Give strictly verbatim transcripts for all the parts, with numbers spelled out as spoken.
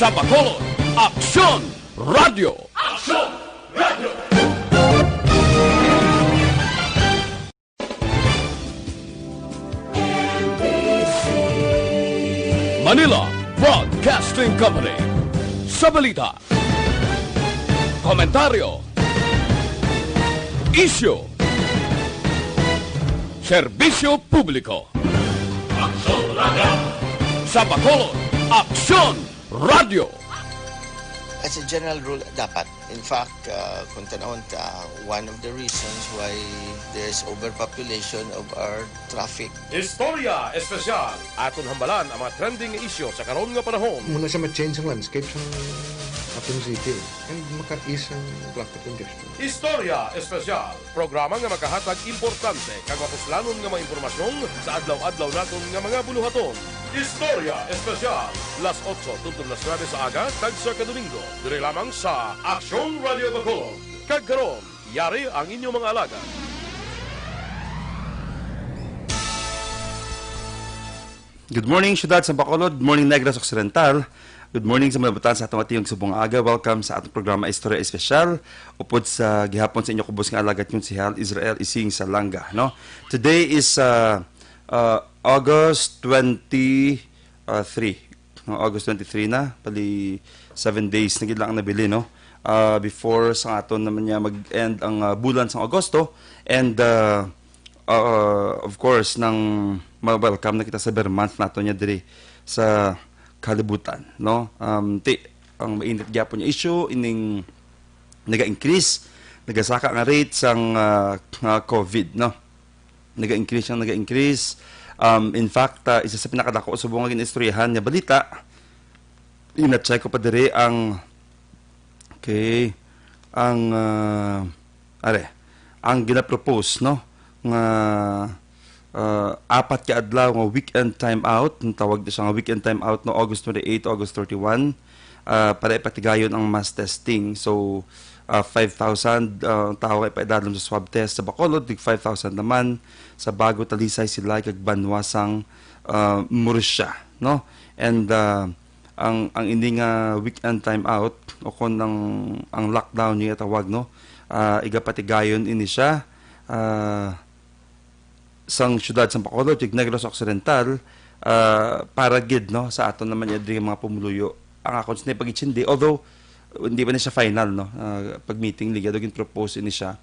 Sa Bacolod, Aksyon Radio. Aksyon Radio. Manila Broadcasting Company. Sa balita, komentaryo, isyu, serbisyo publiko. Aksyon Radio. Sa Bacolod, Aksyon Radio. As a general rule, dapat. In fact, uh, kung tanawon ta, one of the reasons why there's overpopulation of our traffic. Istorya Espesyal. Aton hambalan ang mga trending nga isyu sa karon nga panahon. Muna siya ma-change ang landscape sa ating city and maka-ease ang traffic congestion. Istorya Espesyal. Programa nga makahatag importante kag mapuslanon nga mga impormasyon sa adlaw-adlaw naton nga mga buluhaton. Istorya Espesyal, las otso tubtob las nuebe sa aga kag sa Kadomingo, diri lamang sa Aksyon Radio Bacolod. Kag karon, yari ang inyong mga alagad. Good morning, Syudad sa Bacolod. Good morning, Negros Occidental. Good morning sa mga butan sa atong atiyong subong aga. Welcome sa atong programa Istorya Espesyal. Upod sa gihapon sa inyo kubos nga alagad yung si Hal Israel Ising Salanga, no? Today is uh, uh, August twenty-three. No, August twenty-three na, pali seven days na gid lang ang nabili, no? Uh, before sa aton naman niya mag-end ang uh, bulan sa Agosto. And uh, uh, of course, nang ma-welcome na kita sa Cyber Month nato niya diri sa kalibutan, no? Um, ti, ang mainit gyapon nga issue ining naga-increase, nagasaka nga rate sang uh, uh, COVID, no? Naga-increase ang naga-increase. Um, in fact, uh, isa sa pinakadako subong nga ginaistoryahan nga balita, ina-check ko pa diri ang, okay, ang uh, are, ang ginapropose, no, nga uh, apat ka adlaw nga weekend timeout, ang tawag na siya nga weekend timeout, no, August twenty-eight, August thirty-one, uh, para ipatigayon ang mass testing. So, uh, five thousand uh, ang tawo nga ipaidalom sa swab test sa Bacolod, tig five thousand naman sa Bago, Talisay, Silay, kag Banwa sang uh, Murcia, no? And uh, ang ang ini nga weekend timeout o kon ang ang lockdown niya tawag, no, ah, igapatigayon ini siya, ah, sang siyudad sang Bacolod, ug Negros Occidental, ah, para gid, no, sa aton naman iya diri nga mga pumuluyo. Ang akon sini pagitsindi, although hindi pa ni siya final, no, ah, pag meeting lagi daw gin-propose ini siya.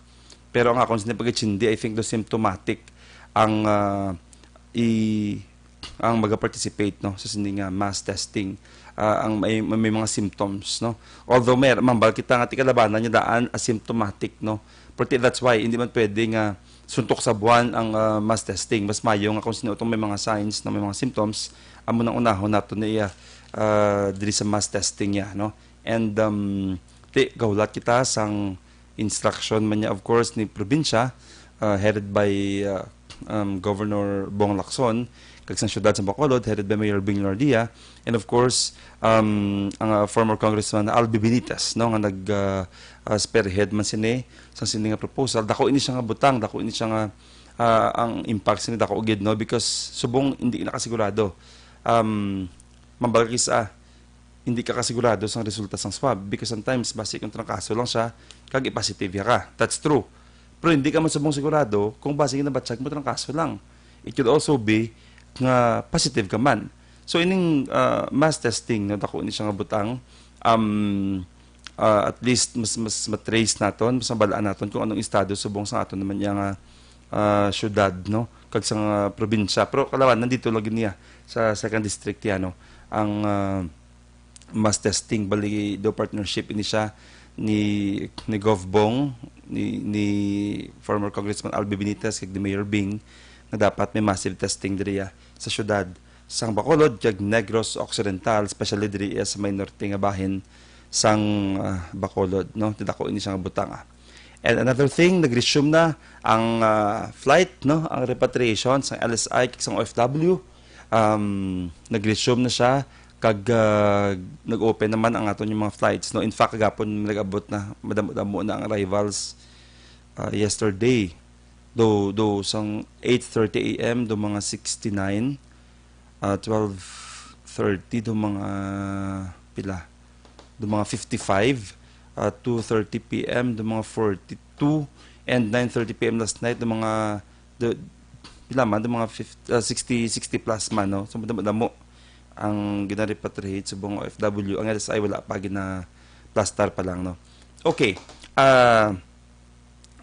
Pero ang akon sini pagitsindi, I think do symptomatic ang ah, i ang maga-participate, no, sa sini nga mass testing. Ah, ang may, may mga symptoms, no. Although may mambal kita nga ti kalabanan niya daan asymptomatic, no. Pero that's why hindi man pwede nga suntok sa buwan ang ah, mass testing. Mas mayo nga kung sino itong may mga signs na may mga symptoms, amo nang unahon nato na iya ah, diri sa mass testing niya, no. And um, ti, gahulat kita sang instruction man niya, of course, ni probinsya, uh, headed by uh, um, Governor Bong Lacson, kag sang siyudad sa Bacolod, headed by Mayor Bing Lordia, and of course, um, ang uh, former Congressman Albi Benitez, no, nga nag uh, uh, spearhead man sini sa sini nga proposal. Dako ini siya nga butang, dako ini siya nga uh, ang impact sini dako gid, no, because subong hindi nakasigurado. Um, mambal kisa hindi ka kasigurado sang resulta sang swab because sometimes basi kung trangkaso lang siya kag i-positive ya ka. That's true. Pero hindi ka man subong sigurado kung basi ginabatyag mo trangkaso lang. It could also be nga positive ka man. So ining uh, mass testing, no, dako ni siya nga butang, um, uh, at least mas mas matrace naton, mas mabalaan naton kung anong estado subong sa aton naman iya nga uh, syudad, no, kag sa uh, probinsya. Pero kalawan nandito lagi niya sa second district ya, no, ang uh, mass testing, bali do partnership ini siya ni ni Gov Bong, ni, ni former Congressman Albi Benitez kag ni Mayor Bing nga dapat may massive testing diriya sa syudad sang Bacolod kag Negros Occidental, especially diri sa may norte nga bahin sang uh, Bacolod, no? Tidako ini siya nga butang. And another thing, nag-resume na ang uh, flight, no, ang repatriation sang L S I kag sang O F W. Um, nag-resume na siya kag uh, nag-open naman ang aton yung mga flights, no. In fact, kagapon nag-abot na, madamo-damo na ang arrivals uh, yesterday. Do do sang eight thirty A M do mga sixty-nine, uh, twelve thirty do mga pila? Do mga fifty-five, ah, two thirty P M, do mga forty-two, and nine thirty P M last night, do mga, do, pila man, do mga fifty, ah, sixty, sixty plus man, no? So, madamo-damo ang gina-repatriate subong O F W. Ang L S I wala pa, gina-plastar pa lang, no? Okay. Ah,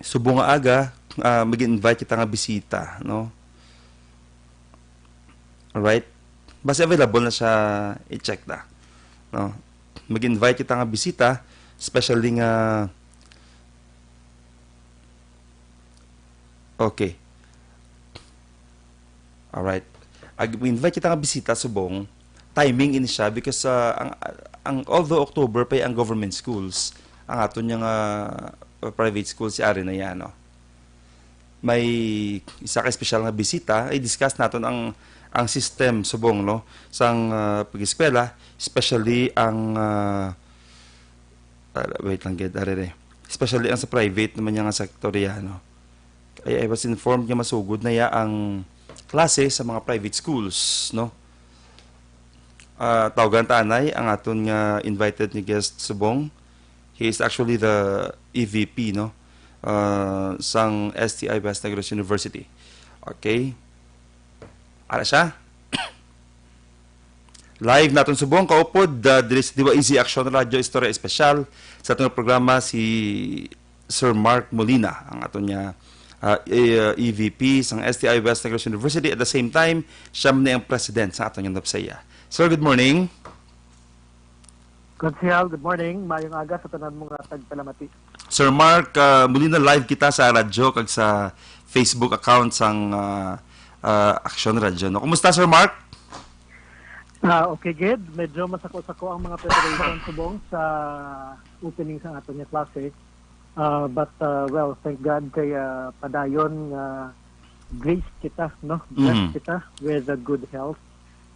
subong nga aga, ah, mag-invite kita nga bisita, no? Alright? Basta available na siya, i-check na. No? Mag-invite kita nga bisita, especially nga, okay. Alright. Ag-invite kita nga bisita subong, timing ini siya because, ah, ang, ang, although October pa ang government schools, ang aton nga, ah, private schools si Ari na yan, no? May isa ka espesyal nga bisita, i-discuss naton ang, ang system subong, no, sang, ah, pag-eskwela, especially ang, ah, ah, wait lang gid, arere. Especially ang sa private naman niya nga sektor ya, no. I, I was informed nga masugod na ya ang klase sa mga private schools, no. Ah, tawgan ta anay ang aton nga invited nga guest subong. He is actually the E V P, no, ah, sang S T I West Negros University. Okay. Ara siya. Live naton subong kaupod, ah, diri sa Diwa Easy Action Radio Istorya Espesyal. Sa atong programa si Sir Mark Molina, ang aton nga, ah, E-, ah, E V P sang S T I West Negros University. At the same time, siya man ni ang president sa aton nga NOPSEA. Sir, good morning. Konsehal, good morning. Mayong aga sa tanan mo nga tagpalamati. Sir Mark, ah, muli na live kita sa radyo kag sa Facebook account sang, ah, ah, Action Radio, no? Kumusta, Sir Mark? Ah, okay, gid. Medyo masako-sako ang mga preparation subong sa opening sa aton nga klase. Ah, but, ah, well, thank God kay, ah, padayon nga grace kita, no? Blessed Mhm. kita with a good health,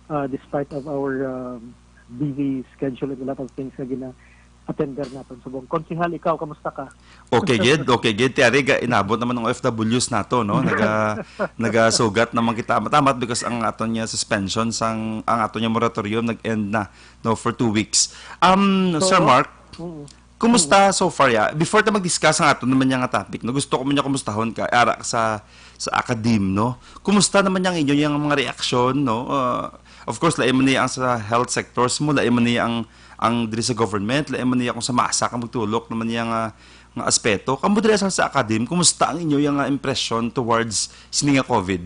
ah, despite of our, um, busy schedule and a lot of things nga gina-attender naton subong. Konsehal, ikaw, kamusta ka? Okay, gid. Okay, gid. Ti ari, ga-, inabot naman ng O F Ws nato, no? Naga-, nagasugat naman kita. Matamat because ang aton niya suspension sang, ang aton niya moratorium nag-end na, no, for two weeks. Um, Sir Oo. Mark, Mm. Kumusta so far, ya? Before ta mag-discuss ang aton naman niya nga topic, no? Gusto ko man niya kumustahon ka, ara ka sa, sa academe, no? Kumusta naman niya ang inyo yung mga reaksyon, no? Uh, of course, lain man niya ang sa health sectors mo, lain man niya ang, ang diri sa government, lain man niya kung sa masa ka magtulok naman niya nga, nga aspeto. Kamo diri sa, sa academe, kumusta ang inyo yung nga impression towards sini nga COVID?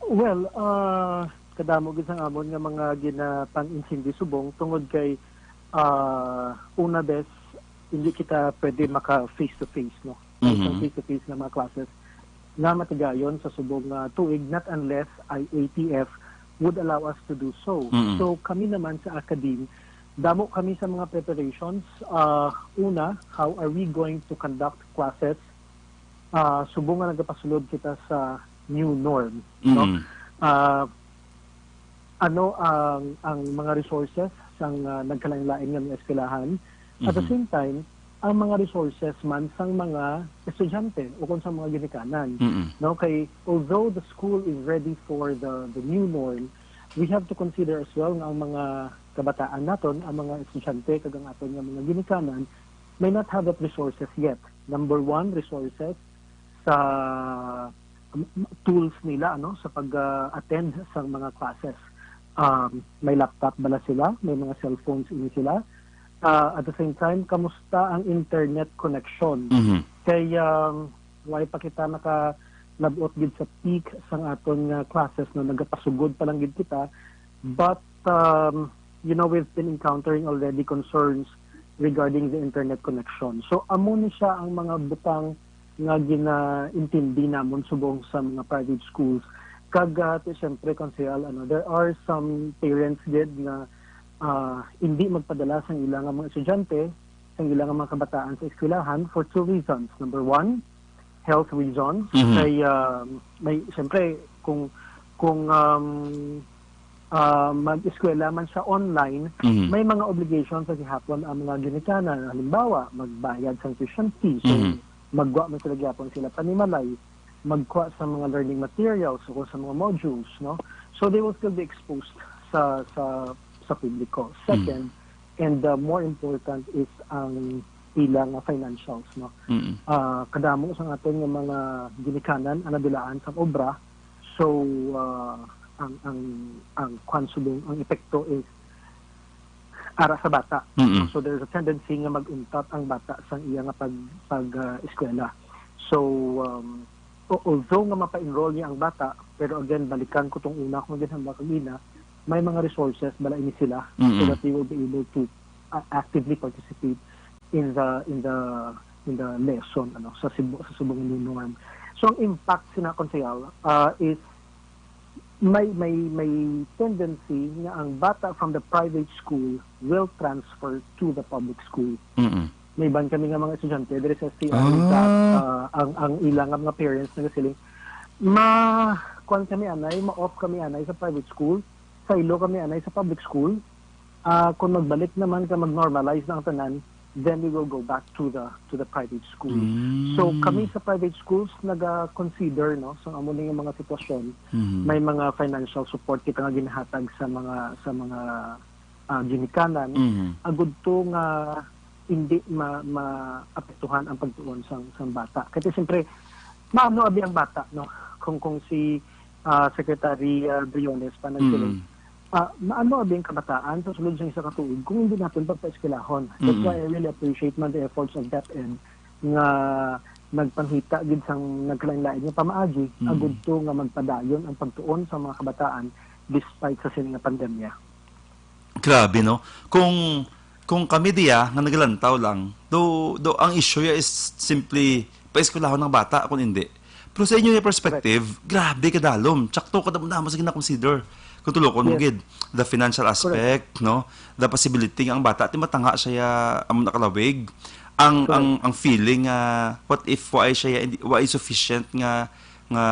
Well, ah, kadamo gid sang amon nga mga ginapang-intindi subong tungod kay, ah, una, bes, hindi kita pwede maka face to face, no? Mhm. Sa face to face nga mga classes nga matigayon sa subong nga tuig, not unless I A T F would allow us to do so. Mm. So, kami naman sa academe, damo kami sa mga preparations. Ah, una, how are we going to conduct classes ah, subong nga nagapasulod kita sa new norm, no? Mm. Ah, ano ang, ang mga resources sang, ah, nagkalain-lain nga mga eskwelahan? At the Mhm. same time, ang mga resources man sang mga estudyante o kung sa mga ginikanan, Mm. no? Kay, although the school is ready for the, the new norm, we have to consider as well nga ang mga kabataan naton, ang mga estudyante, kag ang aton nga mga ginikanan, may not have that resources yet. Number one, resources sa, um, tools nila, ano, sa pag, ah, attend sa mga classes. Um, may laptop bala sila? May mga cellphones ini sila? Ah, at the same time, kamusta ang internet connection? Mhm. Kay, um, way pa kita nakalab-ot gid sa peak sang aton nga classes, no, nagapasugod pa lang gid kita. But, um, you know, we've been encountering already concerns regarding the internet connection. So, amo ni siya ang mga butang nga ginaintindi namon subong sa mga private schools. Kag, ah, ti-, siyempre, Konsehal, ano, there are some parents gid nga, ah, hindi magpadala sang ila nga mga estudyante, sang ila nga mga kabataan sa eskwelahan for two reasons. Number one, health reasons. Mhm. Kay, ah, may, siyempre, kung, kung, um, ah, mag-eskwela man siya online, Mhm. may mga obligations sa gihapon ang mga ginikanan. Halimbawa, magbayad sang tuition fee. So, Mhm. magwa man sila gihapon sila panimalay, magkuha sa mga learning materials o sa mga modules, no? So, they will still be exposed sa, sa, sa publiko. Second, and the more important is ang ilang financials, no? Mm. Ah, kadamo sa aton nga mga ginikanan ang nadulaan sa obra. So, ah, ang ang ang kwan subong, ang epekto is ara sa bata. Mm. So there's a tendency nga mag-untat ang bata sa iya nga pag pag ah, eskwela. So um, o- although nga mapa-enroll niya ang bata, pero again, balikan ko tong una kong ginhambal kagina, may mga resources bala ini sila so Mm-mm. that they will be able to uh, actively participate in the in the in the lesson, ano, sa Cebu, sa subong nga new norm. So ang impact sina, Konsehal, uh, is may may may tendency nga ang bata from the private school will transfer to the public school. Mm-mm. May iban kami nga mga estudyante diri sa S T I Ah. that uh, ang ang ilang nga mga parents nagasiling, ma kuan kami anay, ma-off kami anay sa private school, saylo kami anay sa public school. Ah, kung magbalik naman ka, mag-normalize na ang tanan, then we will go back to the to the private school. Mm. So kami sa private schools naga-consider, no, sa amo ning mga sitwasyon, Mhm. may mga financial support kita nga ginahatag sa mga sa mga ah, ginikanan, Mhm. agud to nga hindi ma maapektuhan ang pagtuon sang sang bata. Kasi siyempre, maano abi ang bata, no? Kung kung si ah, Secretary ah, Briones pa nagsiling, Mm. ah, maano abi ang kabataan sa sulod sang isa ka tuig kung hindi naton pagpaeskwelahon? That's Mm. why I really appreciate man the efforts of DepEd nga nagpangita gid sang nagkalain-lain nga pamaagi Mm. agud to nga magpadayon ang pagtuon sa mga kabataan despite sa sini nga pandemya. Grabe, no? Kung kung kami diya nga nagalantaw lang, do do ang issue ya is simply paeskwelahon ng bata kung hindi. Pero sa inyo yung perspective, grabe kadalom. Tsakto kadamo-damo sa gina-consider. Kung tulokon mo Yes. gid, the financial aspect, no? The possibility nga ang bata ti matanga siya ya amo nakalawig. Ang Correct. ang ang feeling nga what if wa siya ya hindi wa sufficient nga nga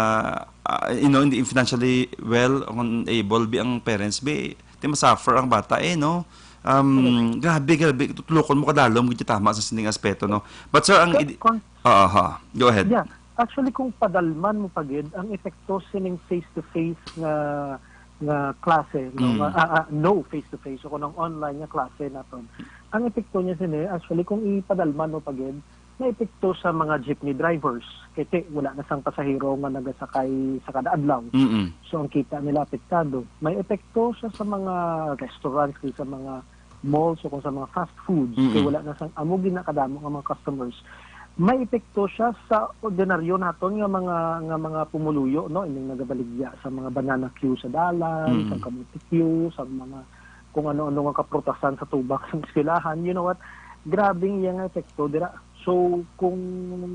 ah, you know, hindi financially well, unable bi ang parents bi, ti masuffer ang bata eh, no? Um, grabe, grabe, tutulokon mo kadalom gid tama sa sining aspeto, no? But sir, ang Sir, idi- kung- Ah, aha. Go ahead. Yeah. Actually, kung padalman mo pa gid, ang epekto sining face-to-face nga nga klase, no? Mm. Nga, ah, ah, no face-to-face, o kung online nga klase naton. Ang epekto niya sini, actually, kung ipadalman mo pa gid, may epekto sa mga jeepney drivers. Kasi wala na sang pasahero nga nagasakay sa kada adlaw. Mm-mm. So, ang kita nila apektado. May epekto sa, sa mga restaurants, sa mga malls, o kung sa mga fast foods. Mm-mm. Kaya wala na sang amo ginakadamo nga mga customers. May epekto siya sa ordinaryo naton nga mga nga mga pumuluyo, no, ining nagabaligya sa mga banana queue sa dalan, Mm. sa kamote queue, sa mga kung ano-ano nga kaprutasan sa tubak sa eskwelahan. You know what? Grabing iya nga epekto dira. So kung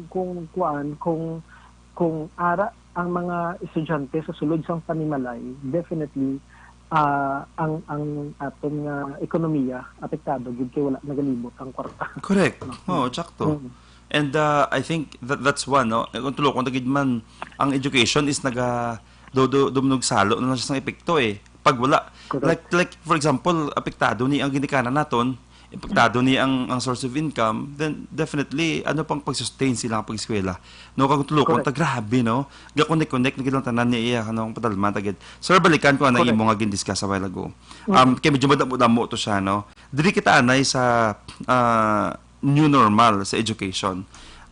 kung kuan, kung kung ara ang mga estudyante sa sulod sang panimalay, definitely ah, ang ang aton nga ekonomiya apektado gid kay wala nagalibot ang kwarta. Correct. No? Oo, tsakto. Mm. And uh, I think that that's one, no? Eh, kung tulokon ta gid man, ang education is naga do do dumnog salo na lang siya sa epekto eh. Pag wala, Correct. like like for example, apektado ni ang ginikanan naton, apektado ni ang ang source of income, then definitely ano pang pag-sustain sila ang pag-eskwela. No, kung tulokon ta, grabe, no? Ga-connect-connect na gid ang tanan niya iya, ano, ang padalman ta gid. Sir, balikan ko ang Correct. imo nga gin-discuss a while ago. Um, kay medyo madamo-damo to siya, no? Diri kita anay sa ah, new normal sa education.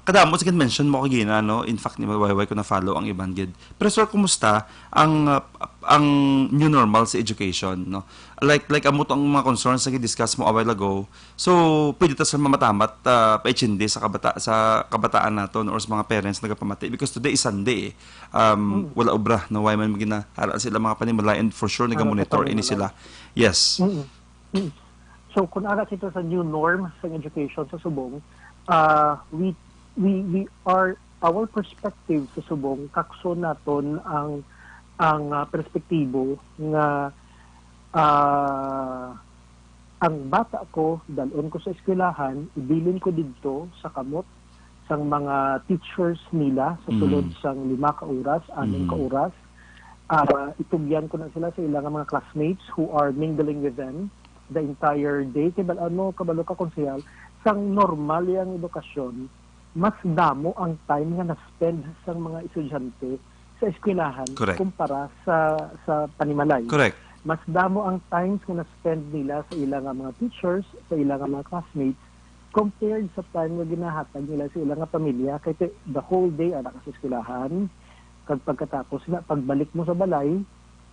Kadamo sa gid-mention mo kagina, no? In fact, ni Wayway ko na-follow ang iban gid. Pero sir, kumusta ang ah, ang new normal sa education, no? Like like amo to ang mga concerns na gid-discuss mo a while ago. So, pwede ta sir mamatamat ah, paitsindi sa kabata sa kabataan naton or sa mga parents nagapamati because today is Sunday eh. Um, wala obra, no? Why man ginahara sila mga panimalay and for sure naga-monitor ini sila. Yes. Mm. Mm. So kung ara kita sa new norm sa education sa subong, ah, we we we are our perspective sa subong, kakson naton ang ang ah, perspektibo nga ah, ang bata ko dal-on ko sa eskwelahan, ibilin ko didto sa kamot sang mga teachers nila sa Mhm. sulod sang lima ka oras, anim ka Mhm. oras. Ah, itugyan ko na sila sa ilang mga classmates who are mingling with them the entire day. Kay bal-, ano, kabalo ka, Konsehal, sang normal yang edukasyon, mas damo ang time nga na-spend sang mga estudyante sa eskwelahan Correct. Kumpara sa sa panimalay. Correct. mas damo ang times nga na-spend nila sa ila nga mga teachers, sa ila nga mga classmates, compared sa time nga ginahatag nila sa ila nga pamilya. Kay ti-, the whole day ara ka sa eskwelahan, kag pagkatapos na, pagbalik mo sa balay,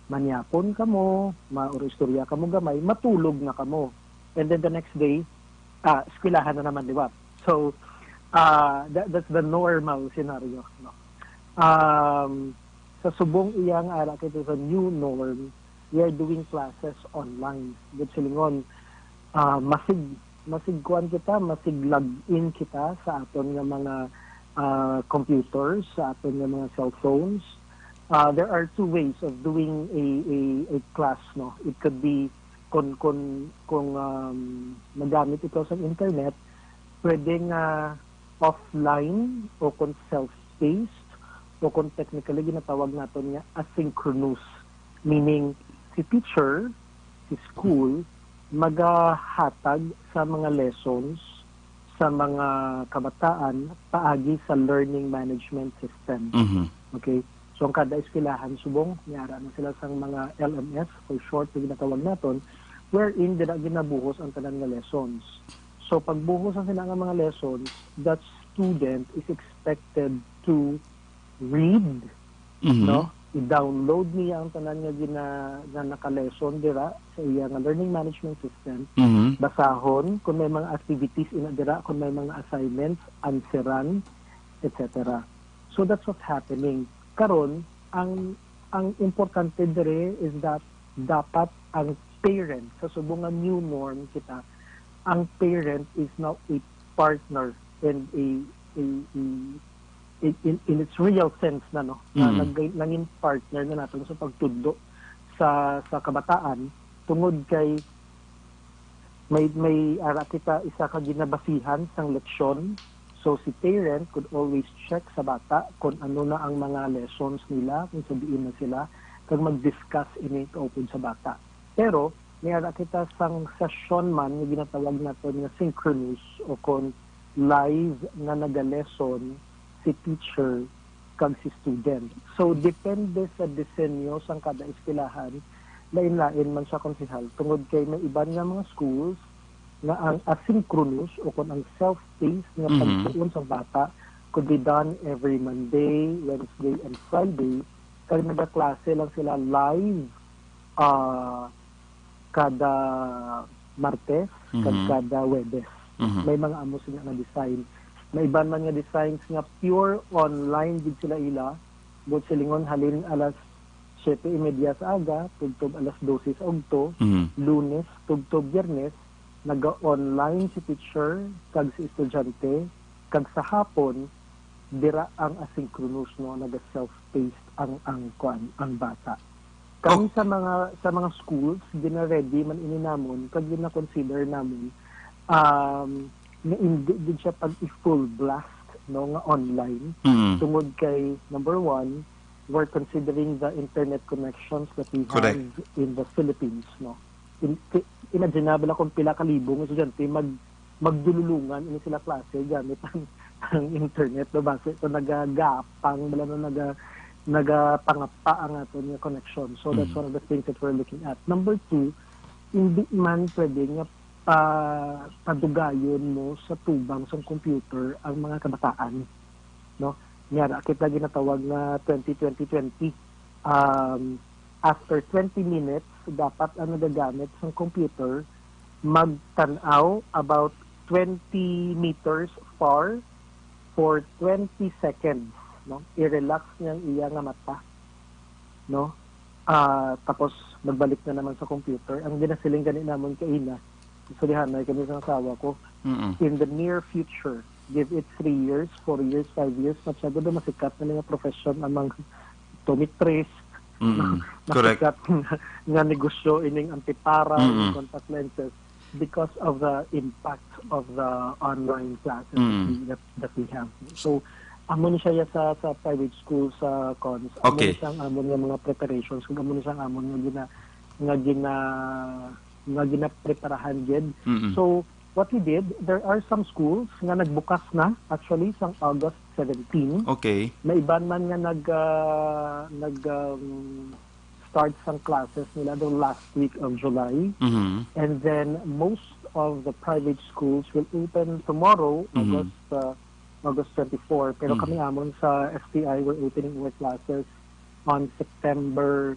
manyapon kamo, mauro istorya kamo gamay, matulog na kamo. And then the next day, ah, eskwelahan na naman liwat. So, ah, that, that's the normal scenario, no? Um, sa subong iya nga ara kita sa new norm, we are doing classes online. Gid silingon, ah, masig, masig kuan kita, masig log in kita sa aton nga mga, ah, computers, sa aton nga mga cellphones. Ah, there are two ways of doing a, a, a class, no? It could be kung, kung, kung, um, magamit ito sa internet, pwede nga offline o kung self-paced o kung technically ginatawag naton nga asynchronous, meaning si teacher, si school, magahatag sa mga lessons sa mga kabataan paagi sa learning management system. Mhm. Okay? So, ang kada eskwelahan subong, may ara na sila sang mga L M S, for short, nga ginatawag naton, wherein dira ginabuhos ang tanan nga lessons. So, pagbuhos ang sila nga mga lessons, that student is expected to read, Mhm. no? I-download niya ang tanan nga gina-, nga naka-lesson dira sa iya nga learning management system. Mhm. Basahon kung may mga activities ina dira, kung may mga assignments, answeran, et cetera. So that's what's happening. Karon, ang, ang importante dire is that dapat ang parent, sa subong nga new norm kita, ang parent is now a partner and a, a, a, in, in, in its real sense na, no, na Mhm. nag-, nangin partner na naton sa pagtudlo sa, sa kabataan, tungod kay may, may ara kita isa ka ginabasihan sang leksyon. So, si parent could always check sa bata kung ano na ang mga lessons nila, kung sa diin na sila, kag mag-discuss ini kaupod sa bata. Pero, may ara kita sang session man nga ginatawag naton nga synchronous o kon live nga naga-lesson si teacher kag si student. So, depende sa disenyo sang kada eskwelahan, lain-lain man siya, Konsehal, tungod kay may iban nga mga schools nga ang asynchronous o kon ang self-paced nga Mhm. pagtuon sa bata could be done every Monday, Wednesday, and Friday, kag nagaklase lang sila live, ah, kada Martes, kag Mhm. kada Huwebes. Mhm. May mga amo sila nga design. May iban man nga designs nga pure online gid sila ila, buot silingon halin alas siyete y media sa aga, tubtob alas dose sa ugto, Mhm. Lunes, tubtob Biyernes, naga-online si teacher kag si estudyante, kag sa hapon, dira ang asynchronous, no, naga-self-paced ang, ang, kuan, ang bata. Kami Okay. sa mga, sa mga schools, gina-ready man ini namon, kag gina-consider namon, um, nga indi gid siya pag i-full blast, no, nga online. Mm. Tungod kay, number one, we're considering the internet connections that we Correct. have in the Philippines, no. In-, ki-, imaginable kung pila ka libong estudyante mag-, magdululungan ini sila klase gamit ang, ang internet, no, base kung nagagapang bala, no, naga-, nagapangapa ang aton nga connection. So, that's Mm. one of the things that we're looking at. Number two, hindi man pwede nga pa-, padugayon mo sa tubang sang computer ang mga kabataan, no? Nga ra kita ginatawag nga twenty twenty twenty. Um, after twenty minutes, dapat ang nagagamit sang computer magtan-aw about twenty meters far for twenty seconds, no? I-relax niya ang iya nga mata, no? Ah, tapos magbalik na naman sa computer. Ang ginasiling gani namon kaina, sulihanay kami sa asawa ko, Mm-mm. in the near future, give it three years, four years, five years, masyado na masikat na nga profession ang mga optometrist, Mm-mm. Correct. masikat nga, nga negosyo ining antipara, Mm-mm. ining contact lenses, because of the impact of the online classes that Mm. we, that, that we have. So, amo ni siya sa, sa private school sa Cons. Amo Okay. ni siya ang amon nga mga preparations, kag amo ni siya ang amon nga gina-, nga gina-, nga ginapreparahan gid. Mm-mm. So, what we did, there are some schools nga nagbukas na, actually, sang August seventeen. Okay. May iban man nga nag, ah, nag, um, start sang classes nila the last week of July. Mhm. And then most of the private schools will open tomorrow, Mhm. August, uh, August twenty-four. Pero Mhm. kami amon sa S T I, we're opening our classes on September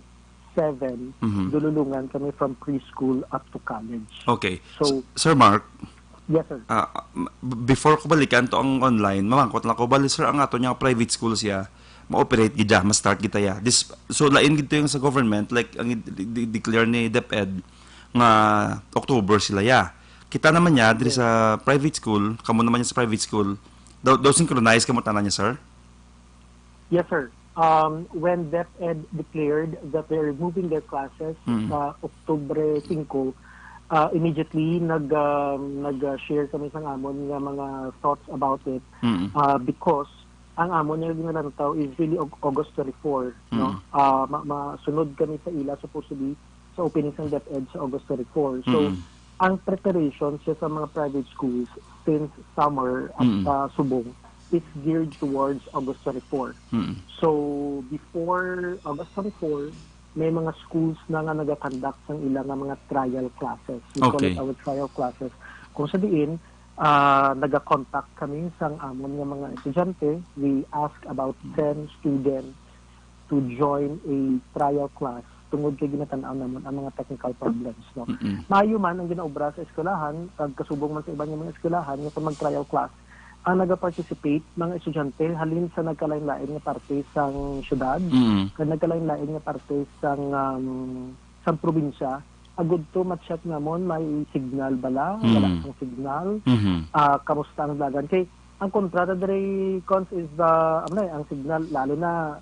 seven. Mhm. Dululungan kami from preschool up to college. Okay. So, S-, Sir Mark, yes, sir. Ah, m-, b-, before ko balikan to ang online, mamangkot lang ko, bali, sir, ang ato niya private school siya, ma-operate gid ya, ma-start gid ya. This, so, lain gid to yung sa government, like, ang i-, di-, di-, declare ni DepEd nga October sila ya. Kita naman niya, diri Yes. sa private school, kamo naman niya sa private school, daw, daw synchronize kamo tanan niya, sir? Yes, sir. Um, when DepEd declared that they're removing their classes Mm. sa Oktubre singko, uh, immediately nag, um, nag, uh, share kami sang amon nga mga thoughts about it, Mm. uh, because ang amon nga ginalantaw is really Aug-, August twenty-four, no? Mm. Uh, ma-, masunod kami sa ila supposedly sa opening sang DepEd sa August twenty-four. So, Mm. ang preparation siya sa mga private schools since summer at, Mm. uh, subong is geared towards August twenty-four. Mm. So, before August twenty-four, may mga schools na nga nagakonduct sang ila nga mga trial classes. We call Okay. it our trial classes. Kung sa diin, ah, nagakontak kami sang amon nga mga estudyante. We ask about ten students to join a trial class tungod kay ginatan-aw namon ang mga technical problems, no? Mm-mm. Maayo man ang ginaobra sa eskwelahan, kag kasubong man sa iban nga mga eskwelahan nga kung mag-trial class, ang nagaparticipate, mga estudyante halin sa nagkalain-lain nga parte sang syudad, Mm. kag nagkalain-lain nga parte sang, um, sang probinsya, agud to ma-check namon may signal bala, wala Mm. sang signal, Mhm. ah, kamusta ang dagan. Kay ang kontrata diri, Cons, is the, ano na, ang signal, lalo na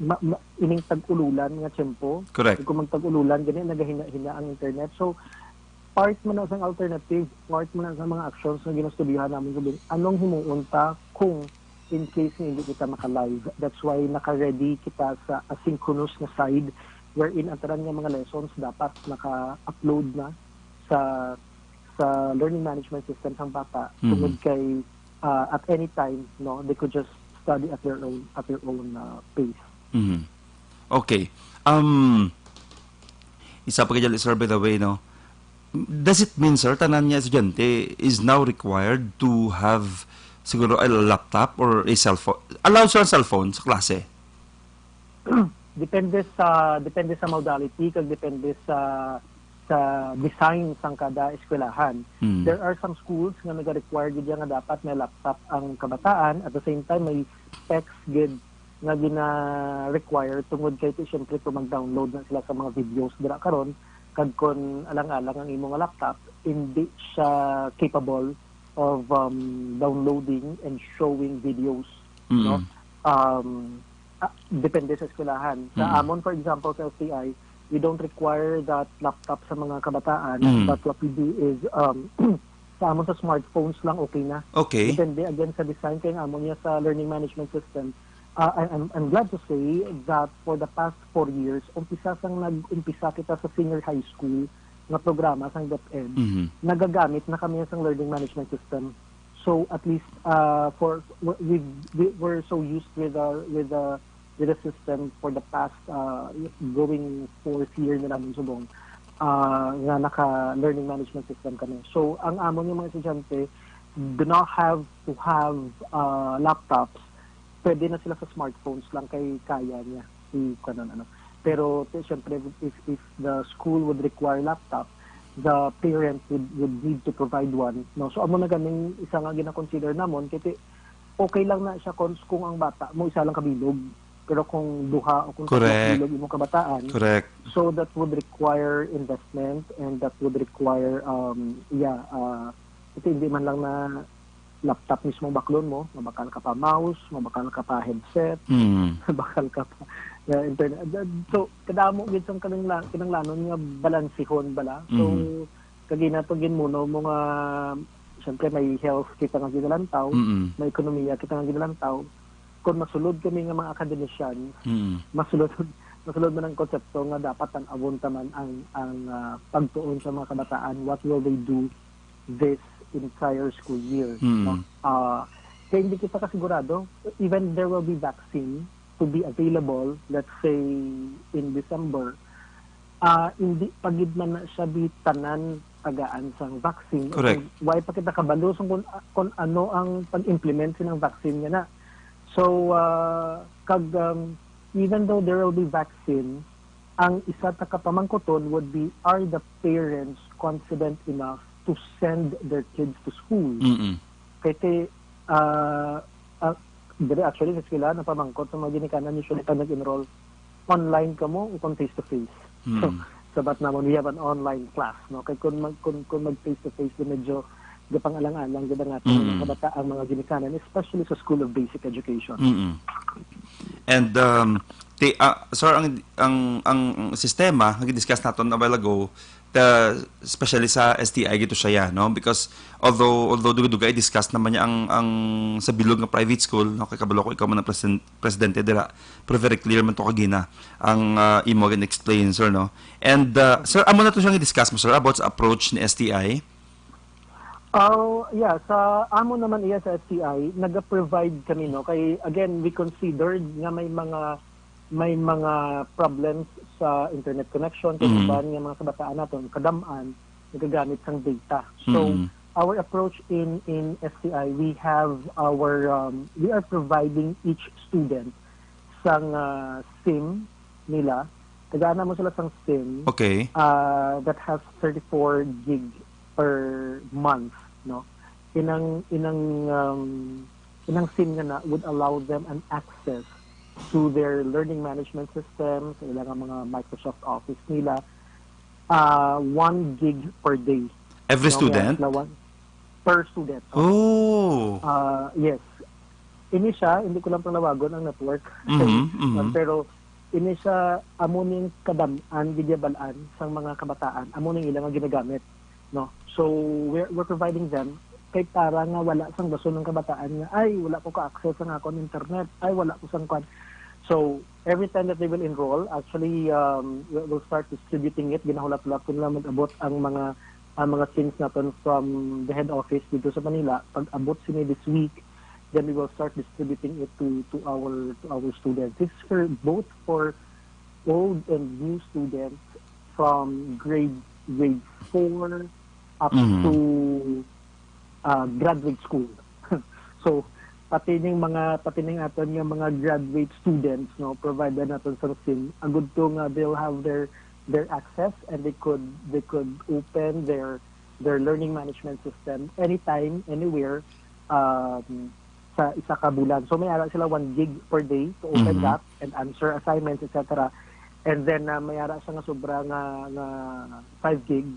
ma-, ma-, ining tag-ululan nga tiyempo. Correct. Kung magtag-ululan, gani, nagahina-hina ang internet. So, part man na sang alternative, part man na sa mga actions nga ginastudyohan namin gabi, anong himuon ta kung in case nga hindi kita maka-live? That's why naka-ready kita sa asynchronous nga side, wherein ang tanan nga mga lessons dapat naka-upload na sa, sa learning management system sang bata, Mhm. tungod kay, uh, at any time, no, they could just study at their own, at their own, uh, pace. Mhm. Okay. Um, isa pa kay Jolly, sir, by the way, no? Does it mean, sir, tanan nga estudyante is now required to have siguro a laptop or a cellphone? Allowed, sir, ang cellphone sa klase? Depende sa, depende sa modality kag depende sa, sa design sang kada eskwelahan. Hmm. There are some schools nga naga-require gid nga dapat may laptop ang kabataan. At the same time, may specs gid nga gina-require tungod kay ti-, siyempre kung mag-download na sila sa mga videos dira karon, kag kung alang-alang ang imo nga laptop, hindi siya capable of, um, downloading and showing videos, Mm. no? Um, ah, depende sa eskwelahan. Sa Mm. amon, for example, sa S T I, we don't require that laptop sa mga kabataan, Mm. but what we do is, um, sa amon sa smartphones lang, okay na. Okay. Depende again sa design, kay ang amon niya sa learning management system. Uh, I, I'm, I'm glad to say that for the past four years, umpisa sang nag-umpisa kita sa senior high school nga programa sang DepEd, Mhm. nagagamit na kami sang learning management system. So at least, uh, for, we, we were so used with the, with the, with the system for the past, uh, going fourth year na namin subong, uh, nga naka learning management system kami. So ang amon nga mga estudyante do not have to have, uh, laptops. Pwede na sila sa smartphones lang kay kaya niya si kanon, ano. Pero ti-, syempre, if, if the school would require laptop, the parent would, would need to provide one, no? So amo na ganing isa nga gina-consider namon kay ti-, okay lang na siya kung, kung ang bata mo isa lang kabilog, pero kung duha o kung tatlo Correct. kabilog imong kabataan, Correct. so that would require investment and that would require, um, yeah, uh, ito hindi man lang na laptop mismo ang baklon mo, mabakal ka pa mouse, mabakal ka pa headset, Mm. mabakal ka pa, uh, internet. So, kadamo gid sang kinangla-, kinanglanon nga balansihon bala. So, Mhm. kagina to ginmuno mo nga, syempre, may health kita nga ginalantaw, Mm-mm. may ekonomiya kita nga ginalantaw. Kung masulod kami nga mga academician, Mm. masulod, masulod man ang konsepto nga dapat tan-awon ta man ang, ang, ah, pagtuon sa mga kabataan, what will they do this entire school year, Mm. no? Ah, kaya hindi kita kasigurado, even there will be vaccine to be available, let's say, in December, ah, hindi pa gid man na siya bitanan tagaan sang vaccine. Correct. Kung why pa kita kabalo sa kung, kung ano ang pag-implement sining vaccine nga na. So, ah, kag, um, even though there will be vaccine, ang isa ta ka pamangkuton would be, are the parents confident enough to send their kids to school? Mm-mm. Kay ti, ah, ah, diri actually sa eskwelahan, ang pamangkot sa mga ginikanan, usually pag nag-enroll, online kamo o kung face-to-face. So, Mm. sabat namon, we have an online class, no? Kay kung mag-, kung, kung mag-face-to-face, di medyo gapang-alang-alang gid ang aton Mm. mga kabata, ang mga ginikanan, especially sa School of Basic Education. Mm-mm. And, um, ti-, ah, sir, ang, ang, ang sistema nga gidiscuss naton a while ago, the, especially sa S T I, gito siya, no? Because although, although dugay-dugay i-discuss naman niya ang, ang sa bilog nga private school, no? Kay kabalo ko ikaw man ang president, presidente dira, pero very clear man to kagina ang, ah, imo gin-explain, sir, no? And, ah, sir, amo na to siyang i-discuss mo, sir, about sa approach ni S T I? Oh, yeah, sa amo naman iya sa S T I, naga-provide kami, no? Kay, again, we considered nga may mga, may mga problems sa internet connection, kay Mhm. iban nga mga kabataan naton, kadam-an, nagagamit sang data. So, Mhm. our approach in, in S T I, we have our, um, we are providing each student sang, ah, SIM nila. Tagaan mo sila sang SIM, Okay. ah, that has thirty-four gig per month, no? Inang, inang, um, inang SIM nga na would allow them an access to their learning management system, sa ilang mga Microsoft Office nila, ah, one gig per day. Every No, student? kaya sila one, per student. Oh. Ah, yes. Ini siya, hindi ko lang palawagon ang network. Mhm, mhm. Pero ini siya, amo ning kadam-an, gidyabalaan sang mga kabataan. Amo ning ilang nga ginagamit, no? So, we're, we're providing them kay para nga wala sang rason ang kabataan nga, "Ay, wala ko ka-access ang akon internet. Ay, wala ko sang kwan." So, every time that they will enroll, actually, um, we- we'll start distributing it. Ginahulat-hulat ko nila mag-abot ang mga, ang mga SIMs naton from the head office dito sa Manila. Pag-abot sini this week, then we will start distributing it to, to our, to our students. It's for both for old and new students from grade, grade four up Mhm. to, uh, graduate school. So, pati ning mga, pati ning aton nga mga graduate students, no, provided naton sa SIM, agud to nga they'll have their, their access and they could, they could open their, their learning management system anytime, anywhere, um, sa isa ka bulan. So, may ara sila one gig per day to open Mhm. that and answer assignments, et cetera. And then, uh, may ara siya nga sobra nga, nga five gig.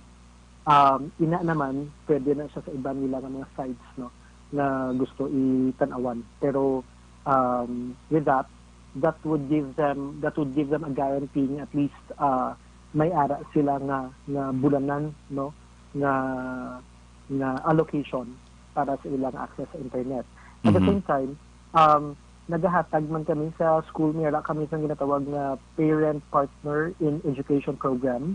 Um, ina naman, pwede na siya sa iban nila nga mga sites, no, nga gusto itan-awan. Pero, um, with that, that would give them, that would give them a guarantee nga at least, uh, may ara sila nga, nga bulanan, no, nga, nga allocation para sa ilang access sa internet. At the Mhm. same time, um, nagahatag man kami sa school, may ara kami sa ginatawag nga Parent Partner in Education Program,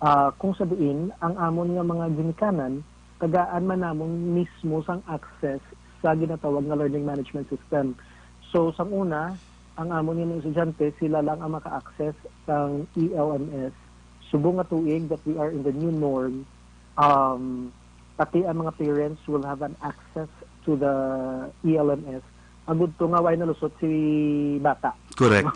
ah, kung sa diin ang amon nga mga ginikanan, tagaan man namon mismo sang access sa ginatawag nga learning management system. So, sang una, ang amon nga mga estudyante, sila lang ang maka-access sang E L M S. Subong nga tuig that we are in the new norm, um, pati ang mga parents will have an access to the E L M S. Agud to nga way nalusot si bata. Correct.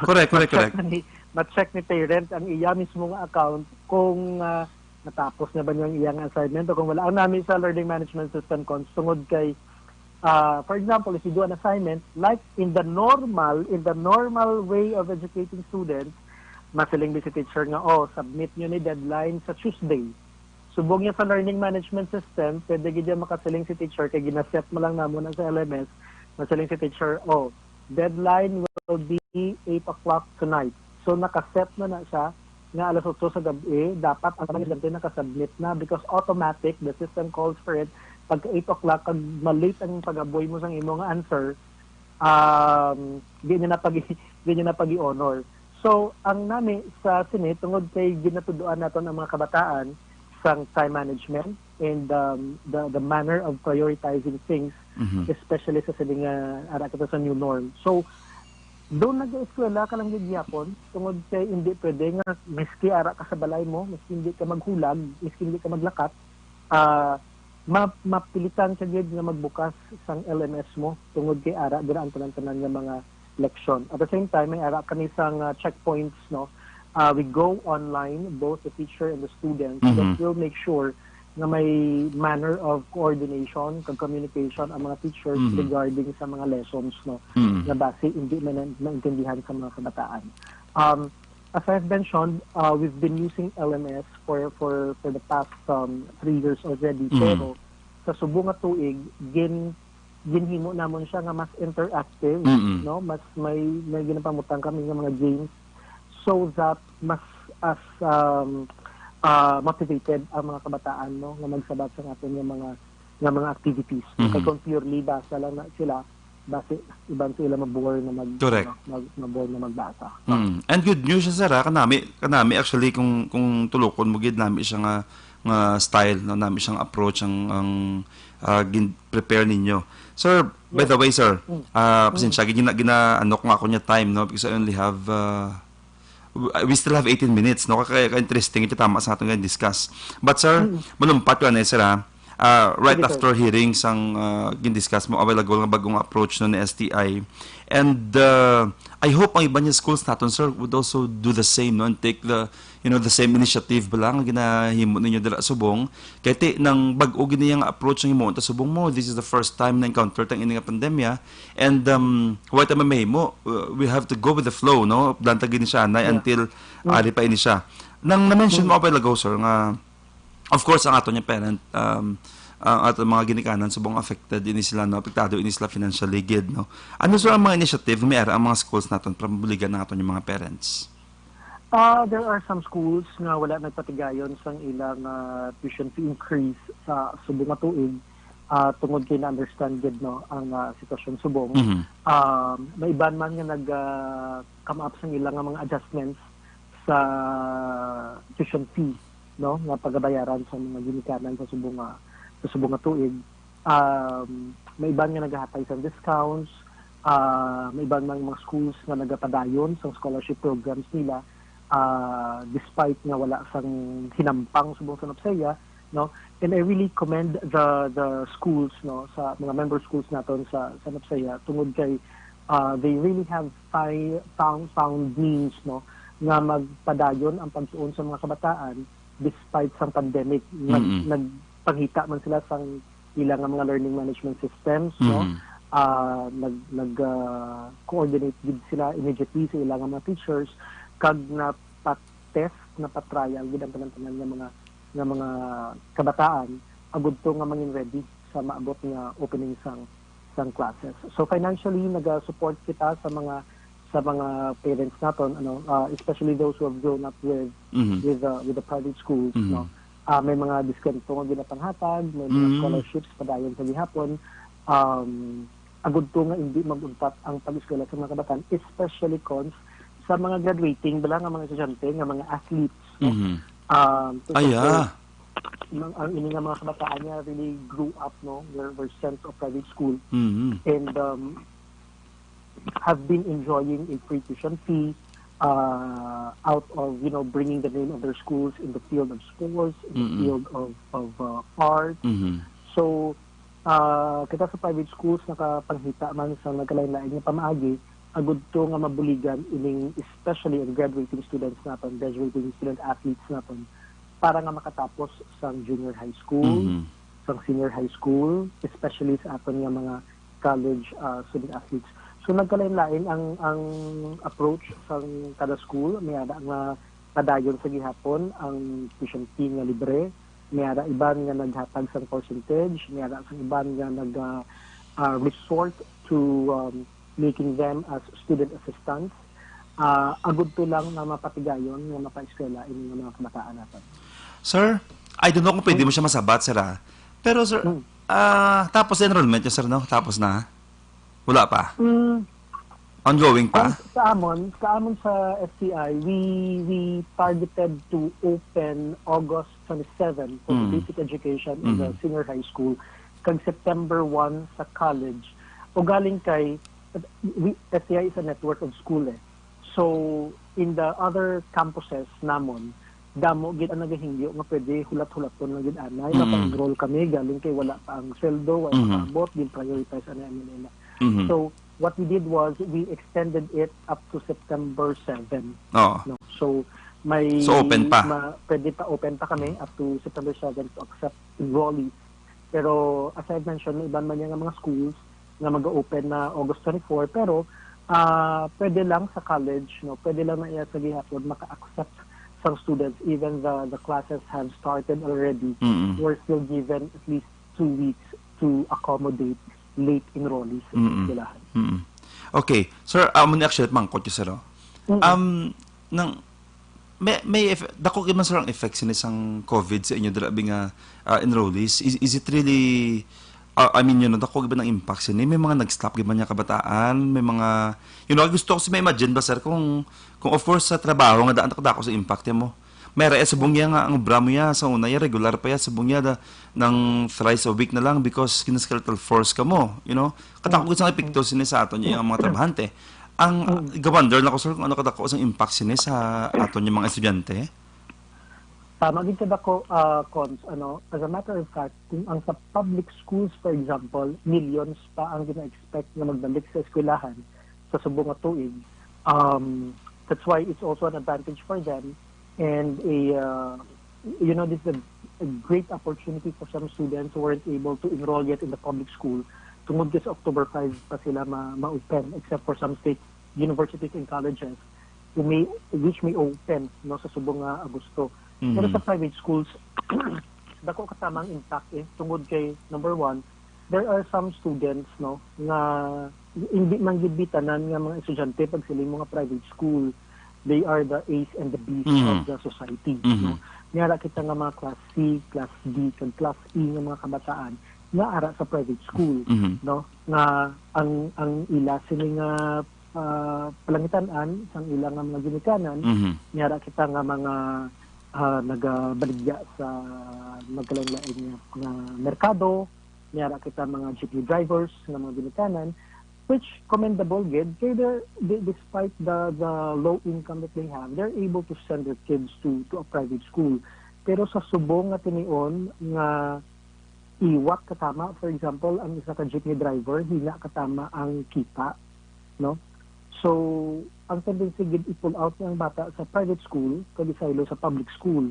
Correct, correct, Ma-check correct. ni, ma-check ni parent ang iya mismo nga account kung, ah, natapos na ba niya ang iyang assignment o kung wala. Ang nami sa learning management system, Cons, tungod kay, ah, for example, if you do an assignment, like in the normal, in the normal way of educating students, masiling mi si teacher nga, "Oh, submit nyo ni deadline sa Tuesday." Subong niya sa learning management system, pwede gid niya makasiling si teacher kay ginaset mo lang namo na sa L M S, masiling si teacher, "Oh, deadline will be eight o'clock tonight." So, nakaset na na siya nga alas otso sa gabi, dapat ang mga estudyante nakasubmit na because automatic, the system calls for it. Pagka eight o'clock, kag malate ang pagaboy mo sang imo nga answer, um, di niya na pag-, di niya na pag-i-honor. So, ang nami sa sini, tungod kay ginatuduan naton ang mga kabataan sang time management and, um, the, the manner of prioritizing things, Mhm. especially sa sini nga ara kita sa new norm. So, Doon nag-eskwela ka lang gid gihapon, tungod kay hindi pwede nga miski ara ka sa balay mo, miski hindi ka maghulag, miski hindi ka maglakat, ah, ma-, mapilitan ka gid nga magbukas sang L M S mo, tungod kay ara dira ang tanan-tanan nga mga leksyon. At the same time, may ara kami sang, ah, checkpoints, no? Ah, we go online, both the teacher and the students, Mhm. that will make sure nga may manner of coordination kag communication ang mga teachers Mhm. regarding sa mga lessons, no? Mhm. Nga basi hindi man maintindihan sa mga kabataan. Um, as I've mentioned, uh, we've been using L M S for, for, for the past, um, three years already. Mhm. Pero sa subong nga tuig, gin-, ginhimo namon siya nga mas interactive, Mm-mm. no? Mas may, may ginapamutang kami nga mga games so that mas as, um, ah, motivated ang mga kabataan, no, nga magsabat sa aton nga mga, nga mga activities. Mhm. Kay kung purely basa lang na sila, basi iban sa ila mabore na mag-, Correct. ano, mag-, mabore na magbasa. Mm. And good news siya, sir, ha? Kanami, kanami actually kung, kung tulukon mo gid, nami siya nga, nga style, no, nami siyang approach ang, ang, ah, gin-, prepare ninyo. Sir, by Yes. the way, sir, Mm. ah, Mm. pasensya, gina-, gina-, ano ko nga ako niya time, no, because I only have, ah, w-, we still have eighteen minutes, no? Kaya, kaya interesting ito, tama sa aton nga discuss. But, sir, Mm. malumpat ko na, sir, ha? Ah, right Sige, sir. after hearing sang, ah, gin-discuss mo a while ago nga bagong approach, no, ni S T I. And, ah, I hope ang iban nga schools naton, sir, would also do the same, no, and take the, you know, the same initiative ba lang nga ginahimo ninyo dira sa Subong. Kay ti, nang bag-o gid niya nga approach ang himuon ta Subong mo, this is the first time na encounter tang ini nga pandemya. And, um, wala ta may mahimo. Uh, we have to go with the flow, no? Planta gid ni siya, anay, Yeah. until Mm. ari pa ini siya. Nang na-mention Mm. mo a while ago, sir, nga, of course, ang ato niya parent, um, ang ato mga ginikanan, subong affected ini sila, no? Apektado ini sila financially gid, no? Ano, sir, ang mga initiative nga may ara ang mga schools naton para mabuligan ang ato niya mga parents? Ah, there are some schools nga wala nagpatigayon sang ilang, ah, tuition fee increase sa subong nga tuig, ah, tungod kay na-understand gid, no, ang, ah, sitwasyon subong. Mhm. Ah, may iban man nga nag, ah, come up sang ilang nga mga adjustments sa tuition fee, no, nga pagabayaran sa mga ginikanan sa subong nga, sa subong nga tuig. Um, may iban nga nagahatag sang discounts, ah, may iban man mga schools nga nagapadayon sang scholarship programs nila, ah, despite nga wala sang hinampang subong sa NAPSEA, no? And I really commend the, the schools, no, sa mga member schools naton sa, sa NAPSEA, tungod kay, ah, they really have fi-, found, found means, no, nga magpadayon ang pagtuon sa mga kabataan despite sang pandemic. Nag-, Mm-mm. nagpangita man sila sang ila nga mga learning management systems, no? Mhm. Ah, nag-, nag-, ah, coordinate gid sila immediately sa ila nga mga teachers, kag napa-test, napa-trial gid ang tanan-tanan nga mga, nga mga kabataan, agud to nga mangin ready sa maabot nga opening sang, sang classes. So, financially, naga-support kita sa mga, sa mga parents naton, ano, ah, especially those who have grown up with, Mhm. with, ah, with the private schools, Mhm. no? Ah, may mga diskwento nga ginapanghatag, may mga Mm. scholarships padayon sa gihapon. Um, agud to nga hindi mag-untat ang pag-eskwela sa mga kabataan, especially cons sa mga graduating bala nga mga estudyante, nga mga athletes, no? Mhm. Um, to Ay, support ah. ng, ang ini nga mga kabataan nga really grew up, no? Were, were sent to private school. Mhm. And, um, have been enjoying a free tuition fee, uh, out of, you know, bringing the name of their schools in the field of sports, in the Mm-mm. field of, of, uh, art. Mhm. So, uh, kita sa private schools nakapanghita man sa nagkalain-lain nga pamaagi, agud to nga mabuligan ining, especially ang graduating students naton, graduating student athletes naton, para nga makatapos sa junior high school, Mhm. sa senior high school, especially sa aton nga mga college, ah, student athletes. So, nagkalain-lain ang, ang approach sa kada school. May ara nga padayon sa gihapon ang tuition fee nga libre. May ara iban nga naghatag sang percentage. May ara sang iban nga nag, ah, ah, resort to, um, making them as student assistants. Ah, agud to lang nga mapatigayon nga mapaeskwela ini nga mga kabataan naton. Sir, I don't know kung pwede mo siya masabat, sir, ah. Pero, sir, Mm. ah, tapos na enrollment niya, sir, no? Tapos na? Wala pa? Mm. Ongoing pa? Ang sa amon, sa amon sa S T I, we, we targeted to open August twenty-seven for the Mm. basic education in the Mm. senior high school, kag September one sa college. Ugaling kay we, S T I is a network of school eh. So, in the other campuses namon, damo gid ang nagahingyo nga pwede hulat-hulaton lang gid anay, Mm. maka-enroll kami, galing kay wala pa ang sweldo, wala Mhm. pa abot, gin-prioritize anay ang nila. Mhm. So, what we did was, we extended it up to September seven. Oo. No? So, may So, open pa? ma-, pwede pa, open pa kami up to September seven to accept enrollees. Pero, as I've mentioned, may iban man niya nga mga schools nga mag-open na August twenty-four, pero, ah, pwede lang sa college, no? Pwede lang na iya sa gihapon maka-accept sang students, even the, the classes have started already. Mm-mm. We're still given at least two weeks to accommodate late enrollees sa Mm-mm. eskwelahan. Mm-mm. Okay. Sir, amo ni actually mangkot ko, sir, oh. Mm-mm. Um, nang, may, may eff-, dako gid man, sir, ang effect sini sang COVID sa inyo dira, abi nga, ah, enrollees. Is, is it really, ah, I mean, you know, dako gid ba ang impact sini? May mga nag-stop gid man nga kabataan, may mga, you know, gusto ko si ma-imagine ba, sir, kung, kung of course sa trabaho nga daan dako sa impact mo. May ra subong niya nga ang obra mo ya sa una ya regular pa ya subong niya da, nang thrice a week na lang because gina-skeletal force ka mo, you know. Kadako gid sang epekto sini sa aton ya mga trabahante. Ang, Mm. ga-wonder lang ko, sir, kung ano kadako sang impact sini sa aton ya mga estudyante. Tama gid ka dako, ah, Cons, ano, as a matter of fact, kung ang sa public schools, for example, millions pa ang gina-expect nga magbalik sa eskwelahan sa subong nga tuig, um, that's why it's also an advantage for them and a, uh, you know, this is a, a great opportunity for some students who weren't able to enroll yet in the public school. Tungod kay sa October five pa sila ma-, ma-open, except for some state universities and colleges who may, which may open, no, sa subong nga Agosto. Pero Mhm. sa private schools, dako katamang impact eh, tungod kay, number one, there are some students, no, nga hindi man gid bitanan nga mga estudyante pag sila mga private school. They are the A's and the B's Mhm. of the society, Mhm. no? May ara kita nga mga class C, class D, kag class E nga mga kabataan nga ara sa private school, Mhm. no? Nga ang, ang ila sini nga, ah, palangitan-an sang ila nga mga ginikanan, Mhm. may ara kita nga mga, ah, nagabaligya sa magkalain-lain nga, nga merkado, may ara kita mga jeepney drivers nga mga ginikanan, which commendable gid, kay they're, they, despite the, the low income that they have, they're able to send their kids to, to a private school. Pero sa subong nga tinion nga iwat katama, for example, ang isa ka jeepney driver, hina katama ang kita, no? So, ang tendency gid i-pull out niya ang bata sa private school, kag isaylo sa public school.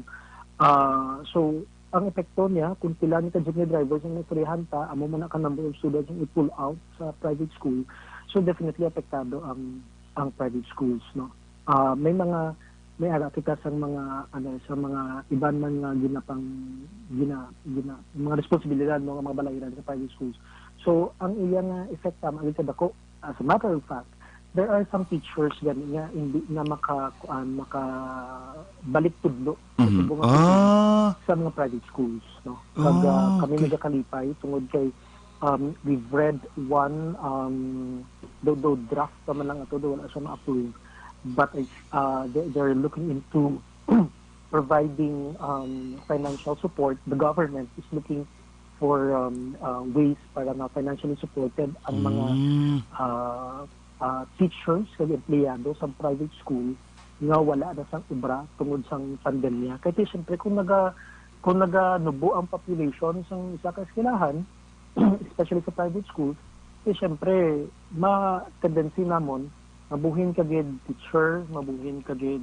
Ah, so, ang epekto niya, kung pila ni ka jeepney drivers ang naistoryahan ta, amo man na ka number of students ang i-pull out sa private school, so definitely apektado ang, ang private schools, no? Ah, may mga, may ara kita sa mga, ano, sa mga iban man nga ginapang, gina, gina, mga responsibilidad, no, nga mga balayran sa private schools. So, ang iya nga effect tama gid kadako. As a matter of fact, there are some teachers gani nga hindi na maka, kuan, makabalik tudlo sa Mhm. subong nga Ah. sa mga private schools, no? Kag, ah, Ah, kami okay. nagakalipay tungod kay, um, we've read one, um, do, do draft pa man lang ato, do wala siya ma-approve. But, uh, they, they're looking into providing, um, financial support. The government is looking for, um, uh, ways para na financially supported ang mga, Mm. uh, uh, teachers kag empleyado sa private school nga wala na sang obra tungod sang pandemya. Kay ti, siyempre, kung naga-, kung naganubo ang population sang isa ka eskwelahan, especially sa private school, eh, siyempre, ma-, tendency namon, mabuhin ka gid teacher, mabuhin ka gid,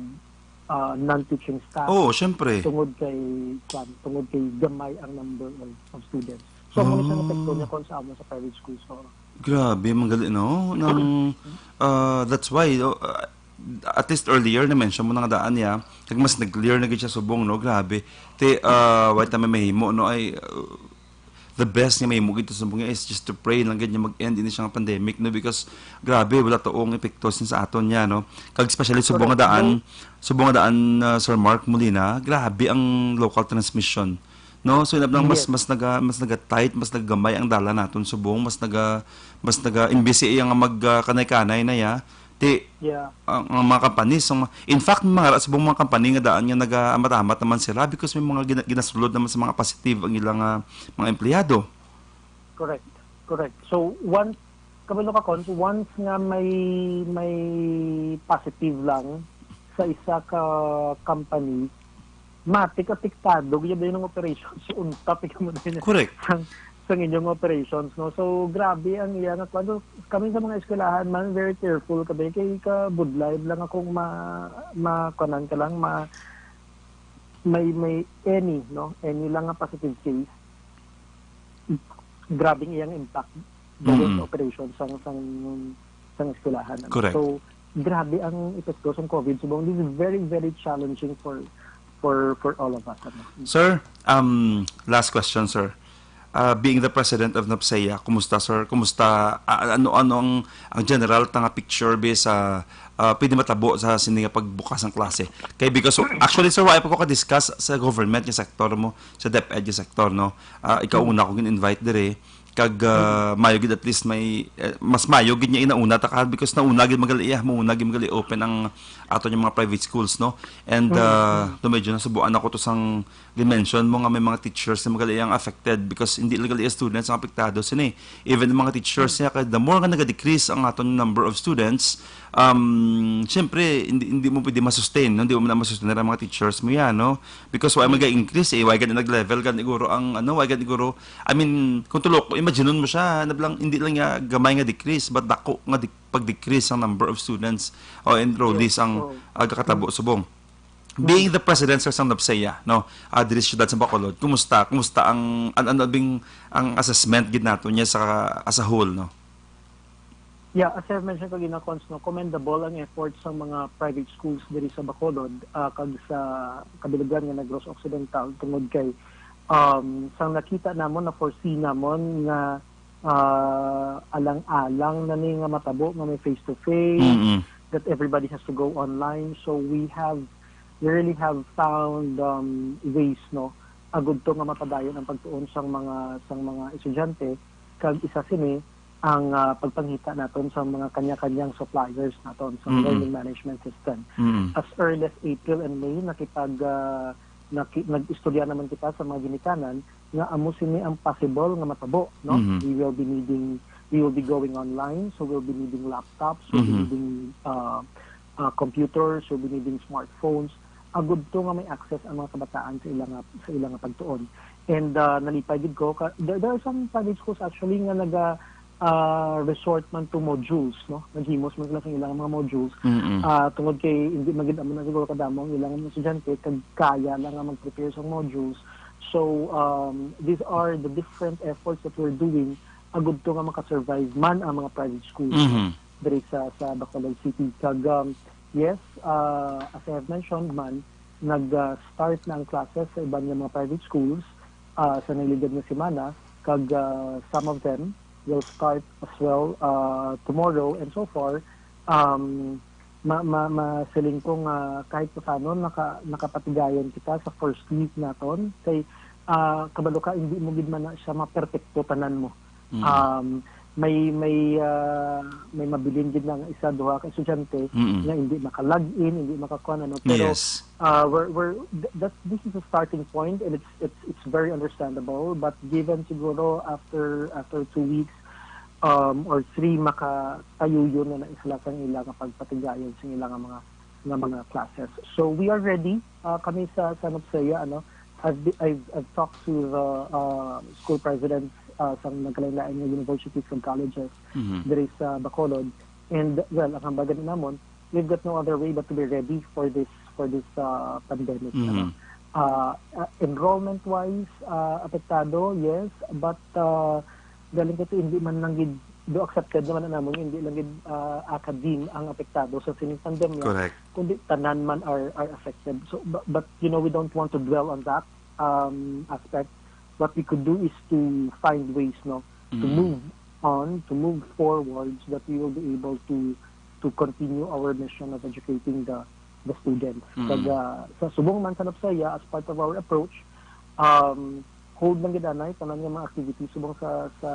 ah, non-teaching staff. Oo, siyempre. Tungod kay, kwan, tungod kay gamay ang number of, of students. So, amo ni siya Ah. epekto niya kung sa amo sa private schools. So, Grabe, manggali, no? Nang, ah, that's why, oh, ah, at least earlier, na-mention mo na nga daan niya, kag mas nag-clear na gid siya subong, no? Grabe. Ti, ah, wait, tama mahimo, no? Ay, uh, the best nga mahimo gid subong niya is just to pray lang gid nga mag-end ini siya nga pandemic, no? Because, grabe, wala tuong epekto sin sa aton niya, no? Kag especially subong nga Correct. daan, No. subong nga daan, ah, Sir Mark Molina, grabe ang local transmission. No? So, inap lang mas, Yes. mas naga-, mas naga-tight, mas nagagamay ang dalan naton subong, mas naga-, mas naga-, imbis iya nga mag, ah, kanay-kanay na ya, ti, Yeah. ang, ang mga companies, ang ma-, in fact, may mga ra subong mga company nga daan nga nagaamat-amat naman sila because may mga gina-, ginasulod naman sa mga positive ang ilang, ah, mga empleyado. Correct. Correct. So, one Kabalo ka, Cons, once nga may, may positive lang sa isa ka company, matik apektado gyud ang operations. So, unta pa mo din Correct. sang, sang inyong operations, no? So, grabe ang iya nga kwan. So, kami sa mga eskwelahan man, very careful kami. Kay kabudlay lang akong ma-, ma-, kuanan ka lang, ma-, may, may any, no? Any lang nga positive case, grabe ang iyang impact. Bawat Mm. operation sang, sang, sang eskwelahan, ano. Correct. So, grabe ang epekto sang COVID subong. This is very, very challenging for, for, for all of us, ano. Sir, um, last question, sir. Uh, being the president of NAPSEA, kumusta, sir? Kumusta, uh, ano, ano ang, ang general ta nga picture bi sa, uh, pwede matabo sa sini nga pagbukas ng klase? Kay because, actually, sir, wala pa ko ka-discuss sa government nga sector mo, sa DepEd nga sector, no? Uh, ikaw una ko gin-invite dire. Kag, ah, mayo gid at least may, eh, mas mayo gid nga inauna ta ka because nauna gid magali, ah, mauna gid magali open ang ato nga mga private schools, no? And, Mm. ah, to medyo nasubuan ako to sang dimension mo nga may mga teachers nga magali ang affected because hindi lang gali students ang apektado sini. Even ang mga teachers niya, kay the more nga naga-decrease ang aton number of students, um, siyempre, hindi, hindi mo pwede masustain, no? Hindi mo na masustain ang mga teachers mo yan, no? Because why mag-increase eh? Why gani nag-level gani guro ang ano? Why gani guro? I mean, kung tulo ko, imagine mo siya, na lang, hindi lang niya gamay nga decrease, but dako nga di-, pag-decrease ang number of students o enrollees Yes, ang oo. agakatabo subong. Being the president, sir, sang NAPSEA, no, ah, diri sa siyudad sa Bacolod, kumusta? Kumusta ang, an-, ano bing, ang assessment gid nato niya sa, as a whole, no? Yeah, as I've mentioned kagina, Cons, no, commendable ang effort sa mga private schools diri sa Bacolod, ah, kag sa kabilugan nga Negros Occidental, tungod kay, um, sang nakita namon, na-foresee namon nga, ah, alang-alang na ni nga matabo nga may face-to-face, Mm-mm. that everybody has to go online. So we have, we really have found, um, ways, no, agud to nga mapadayon ang pagtuon sang mga, sang mga estudyante, kag isa sini, ang, ah, pagpangita naton sa mga kanya-kanyang suppliers naton sa Mm-mm. learning management system. Mm. As early as April and May, nakipag, ah, naki-, nag-istorya naman kita sa mga ginikanan nga amo sini ang possible nga matabo, no? Mm-hmm. We will be needing, we will be going online, so we'll be needing laptops, we'll be Mm-hmm. needing, ah, ah, computers, we'll be needing smartphones. Agud to nga may access ang mga kabataan sa ilang, sa ilang pagtuon. And, ah, nalipay gid ko, ka-, there, there are some private schools actually nga naga, ah, resort man to modules, no? Naghimos man sila sa ilang mga modules. Mm-mm. Ah, tungod kay hindi man gid amo na siguro kadamo ang ilang mga estudyante, kag kaya lang nga mag-prepare sa modules. So, um, these are the different efforts that we're doing agud to nga makasurvive man ang mga private schools, no? Mm-hmm. Diri sa, sa Bacolod City. Kag, um, yes, ah, as I have mentioned man, nag, ah, start na ang classes sa iban nga mga private schools, ah, sa nagligad nga semana, kag, ah, some of them will start as well, ah, tomorrow, and so far, um, ma-, ma-, masiling ko nga kahit paano naka-, nakapatigayon kita sa first week naton. Kay, ah, kabalo ka, hindi mo gid man na siya maperpekto tanan mo. Mm. Um, may, may, ah, may mabilin gid na nga isa, duha ka estudyante Mm-mm. nga hindi maka-log in, hindi makakuan, ano. Pero, Yes. ah, we're, we're, th-, that, this is a starting point, and it's, it's, it's very understandable. But given siguro after, after two weeks, um, or three, makatayo yun na na sila sang ila nga pagpatigayon sa ila nga mga, nga mga classes. So we are ready, ah, kami sa, sa NAPSEA, ano, I've, be-, I've, I've talked to the, uh, school presidents, uh, sa nagkalain-lain nga universities and colleges Mhm. diri sa Bacolod. And, well, ang hambagan namon, we've got no other way but to be ready for this, for this, uh, pandemic, Mhm. ano. Uh, uh, enrollment-wise, uh, apektado, yes, but, uh, galing ko to, hindi man lang gid, do accepted naman na namon, hindi lang gid, uh, academe ang apektado sa sining pandemya. Correct. Kundi tanan man are, are affected. So, bu-, but, you know, we don't want to dwell on that, um, aspect. What we could do is to find ways, no, to Mm. move on, to move forward, so that we will be able to, to continue our mission of educating the, the students. Mm. Kag, ah, sa subong man sa NAPSEA, as part of our approach, um, hold lang gid anay tanan nga mga activities subong sa, sa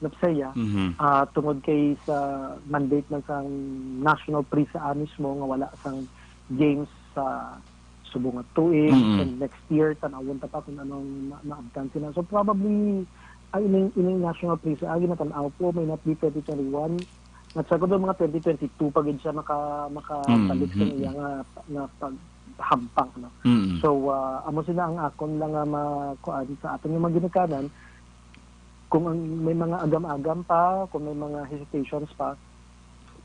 NAPSEA, Mhm. ah, tungod kay sa mandate man sang national PRESAA mismo nga wala sang games sa subong nga tuig Mm-mm. and next year, tan-awon ta pa kung anong ma-, maabtan sila. So probably, Ay, ining, ining national prison, ah, ginatanaw ko, may not be twenty twenty-one. Nagsagod ang mga twenty twenty-two pa gid siya maka-, makabalik sa Mm, mm, iya nga, nga paghampang, no? Mm. So, ah, amo sila ang akon lang nga ma-, kuan sa aton nga mga ginikanan. Kung ang, may mga agam-agam pa, kung may mga hesitations pa,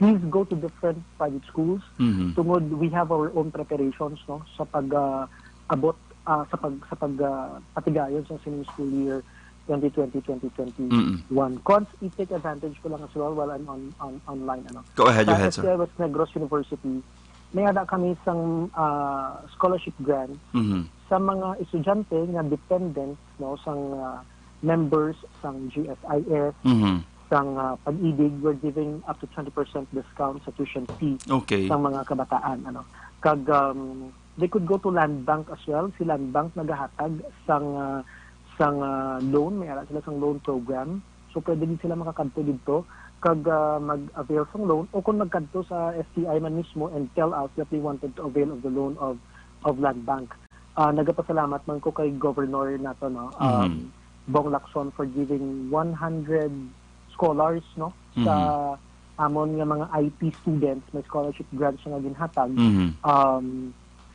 please go to different private schools. Mhm. Tungod, we have our own preparations, no, sa pag, ah, abot, ah, sa pag, sa pag, ah, patigayon sa sining school year twenty twenty, twenty twenty-one. Mm. Cons, i-take advantage ko lang as well while I'm on, on, online, ano. Go ahead, go Sa ahead, sir. S T I West Negros University, may ada kami sang, ah, scholarship grant Mhm. sa mga estudyante nga dependent, no, sang, ah, members sang G S I S, Mhm. sang, ah, Pag-ibig, we're giving up to twenty percent discount sa tuition fee Okay. sang mga kabataan, ano. Kag, um, they could go to Land Bank as well. Si Land Bank nagahatag sang, ah, sang, ah, loan, may ara sila sang loan program. So, pwede din sila makakadto didto kag, ah, mag-avail sang loan, o kung magkadto sa S T I man mismo and tell us that they wanted to avail of the loan of, of Land Bank. Ah, nagapasalamat man ko kay Governor nato, no, um, Mhm. Bong Lacson, for giving one hundred scholars, no, sa Mhm. amon nga mga I T students. May scholarship grants siya nga ginhatag, Mhm. um,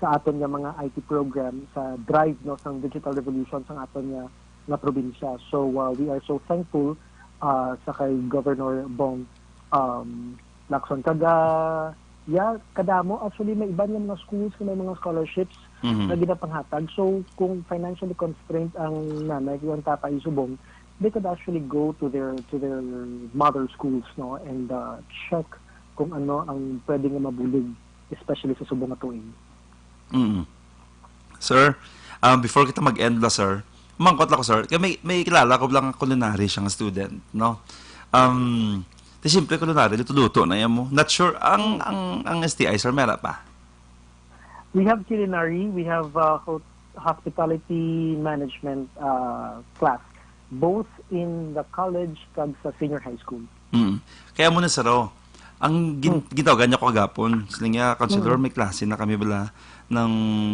sa aton nga mga I T program sa drive, no, sang digital revolution sang aton nga, nga probinsya. So, uh, we are so thankful, uh, sa kay Governor Bong, um, Lacson. Kag, uh, yeah, kadamo. Actually, may iban nga mga schools nga may mga scholarships Mhm. nga ginapanghatag. So, kung financially constrained ang nanay, kung ang tatay subong, they could actually go to their, to their mother schools, no, and, uh, check kung ano ang pwede nga mabulig, especially sa subong nga tuig. Mm. Sir, um, before kita mag-end la, sir, mangkot lang ko, sir. Kay may, may kilala ko lang nga culinary siya nga student, no? Um, di siyempre culinary, luto-luto na yan mo. Not sure, ang, ang, ang S T I, sir, meron pa? We have culinary, we have, uh, ho-, hospitality management, uh, class, both in the college kag sa senior high school. Mm. Kaya mo na, sir, oh. Ang gin-, Hmm. gitawagan niya ko kagapon, sila nga, "Counselor, Hmm. may klase na kami bala ng,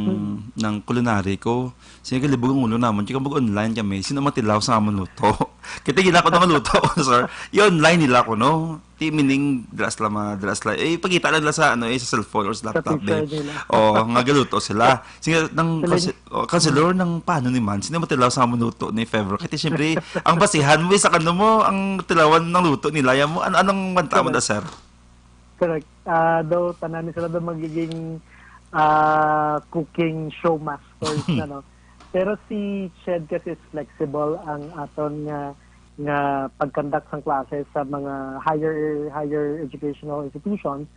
Hmm. ng culinary ko." Sige, kalibog ang ulo namon. Kaya mag-online kami. Sino matilaw sa amon luto? Kita gila ko nang luto, sir. I-online nila ko, no? Ti meaning, dras la, ma-, dras la. Eh, pagkita lang nila sa, ano, eh, sa cellphone or sa Sa laptop, picture eh. nila. Oo, nga galuto sila. Sige, nang Sila kasi, oh, kasi, Hmm. Lord, nang paano ni man? Sino matilaw sa amon luto ni February? Kasi, siyempre, ang basihan mo, sa kano mo, ang tilawan ng luto nila. Yan mo, ano, anong manta mo Correct. da, sir? Correct. Ah, daw, tanan ni sila daw magiging, ah, cooking show masters na, no? Pero si Ched kasi is flexible ang aton nga, nga pag-conduct sang klase sa mga higher, higher educational institutions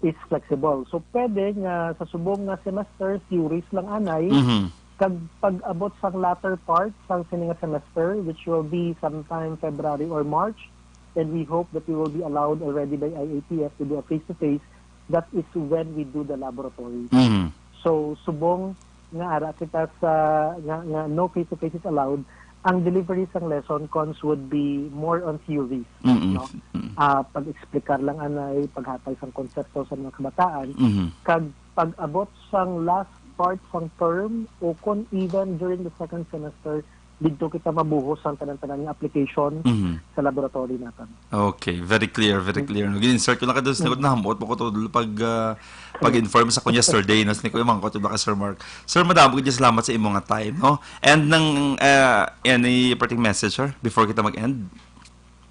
is flexible. So, pwede nga sa subong nga semester, theories lang anay, Mhm. kag pag-abot sang latter part sang sini nga semester, which will be sometime February or March, and we hope that we will be allowed already by I A T F to do a face-to-face, that is when we do the laboratory. Mhm. So, subong nga ara kita sa, nga, nga no face-to-face is allowed, ang delivery sang lesson cons would be more on theories, Mm-mm. no? Mm. Ah, pag-explicar lang anay, paghatag sang konsepto sa mga kabataan, Mhm. kag pag-abot sang last part sang term, o kon even during the second semester, didto kita mabuhos ang tanan-tanan nga application Mhm. sa laboratory naton. Okay, very clear, very Mm. clear. No? Gin-insert ko lang kadto sa likod, Mm. nahamot mo ko to pag, ah, pag-inform sa ko yesterday, no? Sa likod, mangkot lang ka, Sir Mark. Sir, madamo gid salamat sa imo nga time, no? And nang, ah, any parting message, sir, before kita mag-end?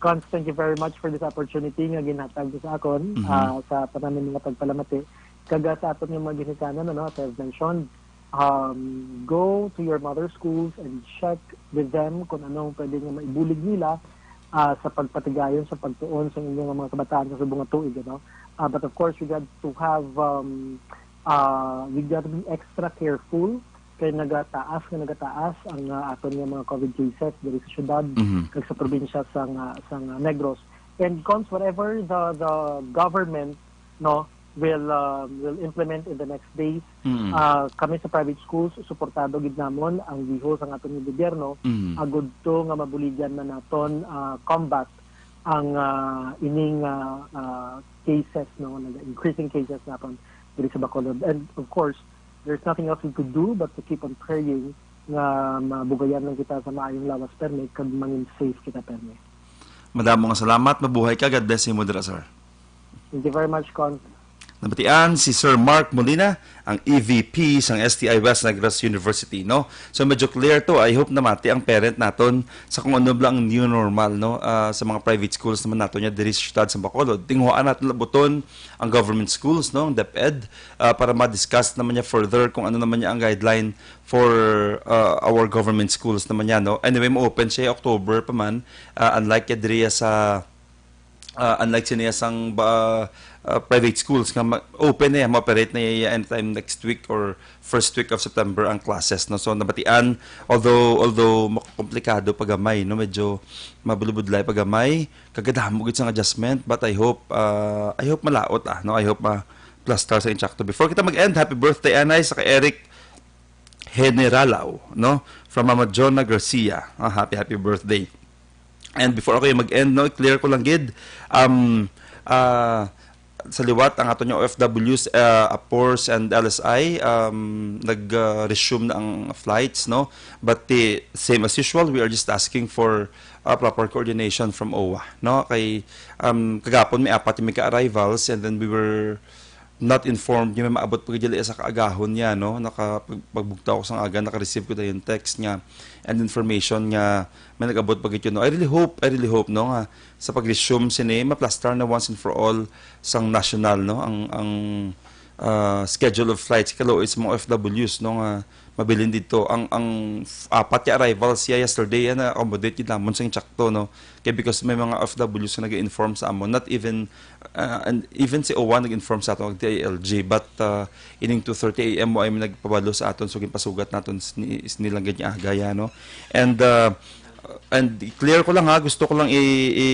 Cons, thank you very much for this opportunity nga ginhatag mo sa akon, Mhm. ah, sa tanan nga mga pagpalamati. Kag sa aton nga mga ginikanan, ano, as I've mentioned, um, go to your mother schools and check with them kung anong pwede nga maibulig nila, ah, sa pagpatigayon sa pagtuon sa inyong mga kabataan sa subong nga tuig, ano? Ah, but of course, we got to have, um, ah, we got to be extra careful kay nagataas nga nagataas ang, ah, aton nga mga COVID cases diri sa syudad Mhm. kag sa probinsya sa nga, sa nga Negros. And cons, whatever the, the government, no, will, um, will implement in the next days, Mhm. ah, kami sa private schools, suportado gid namon ang gihos sang aton nga gobyerno, Mhm. agud to nga mabuligan man naton, ah, combat ang, ah, ining, ah, ah, cases, no, nag-increasing cases naton diri sa Bacolod. And of course, there's nothing else we could do but to keep on praying nga mabugayan lang kita sa maayong lawas permi kag mangin safe kita permi. Madamo nga salamat, mabuhay ka, God bless mo dira, sir. Thank you very much, Con. Nabatian si Sir Mark Molina, ang E V P sang S T I West Negros University, no? So, medyo clear to. I hope namati ang parent naton sa kung ano ba ang new normal, no? Ah, sa mga private schools naman nato niya diri sa siyudad sa Bacolod. Tinguhaan natin labuton ang government schools, no? Ang DepEd, ah, para ma-discuss naman niya further kung ano naman niya ang guideline for, ah, our government schools naman niya, no? Anyway, mo-open siya October pa man, ah, unlike kay diri sa ah, unlike sini sang ba, ah, private schools nga ma-, open na yan, ma-operate na yan anytime next week or first week of September ang classes, no? So, nabatian, although, although makomplikado pa gamay, no? Medyo mabulubudlay pa gamay, kagadamo gid sang adjustment, but I hope, ah, I hope malaot, ah, no? I hope ma-plaster sa insakto. Before kita mag-end, happy birthday, anay, sa kay Eric Generalao, no? From Mama Jonna Garcia. Ah, happy, happy birthday. And before ako yung mag-end, no, i-clear ko lang gid, um, ah, sa liwat ang ato niya O F Ws, ah, APORS and L S I, um, nag, ah, resume na ang flights, no? But the same as usual, we are just asking for, ah, proper coordination from O W A, no? Kay, um, kagapon may apat yung mga arrivals, and then we were not informed nga may maabot pa gid sa kaagahon niya, no? Naka-, pag-, pagbugtaw ko sang aga, naka-receive ko dayon text nga and information nga may nag-abot pa gid, no? I really hope, I really hope, no, nga sa pag-resume sini, maplastar na once and for all sang national, no, ang, ang, ah, schedule of flights, kaluoy sa mga O F Ws, no, nga mabilin dito. Ang, ang f-, apat ka arrivals siya yesterday, yan, na-accommodate gid namon sa insakto, no? Kay because may mga O F Ws nga nag-inform sa amon, not even, ah, and even si O W A nag-inform sa aton, ang D I L G, but, ah, ining two thirty A M mo ay may nagpabalo sa aton, so ginpasugat naton sini, sini lang gid nga aga, ya, no? And, ah, and clear ko lang ha, gusto ko lang i, i,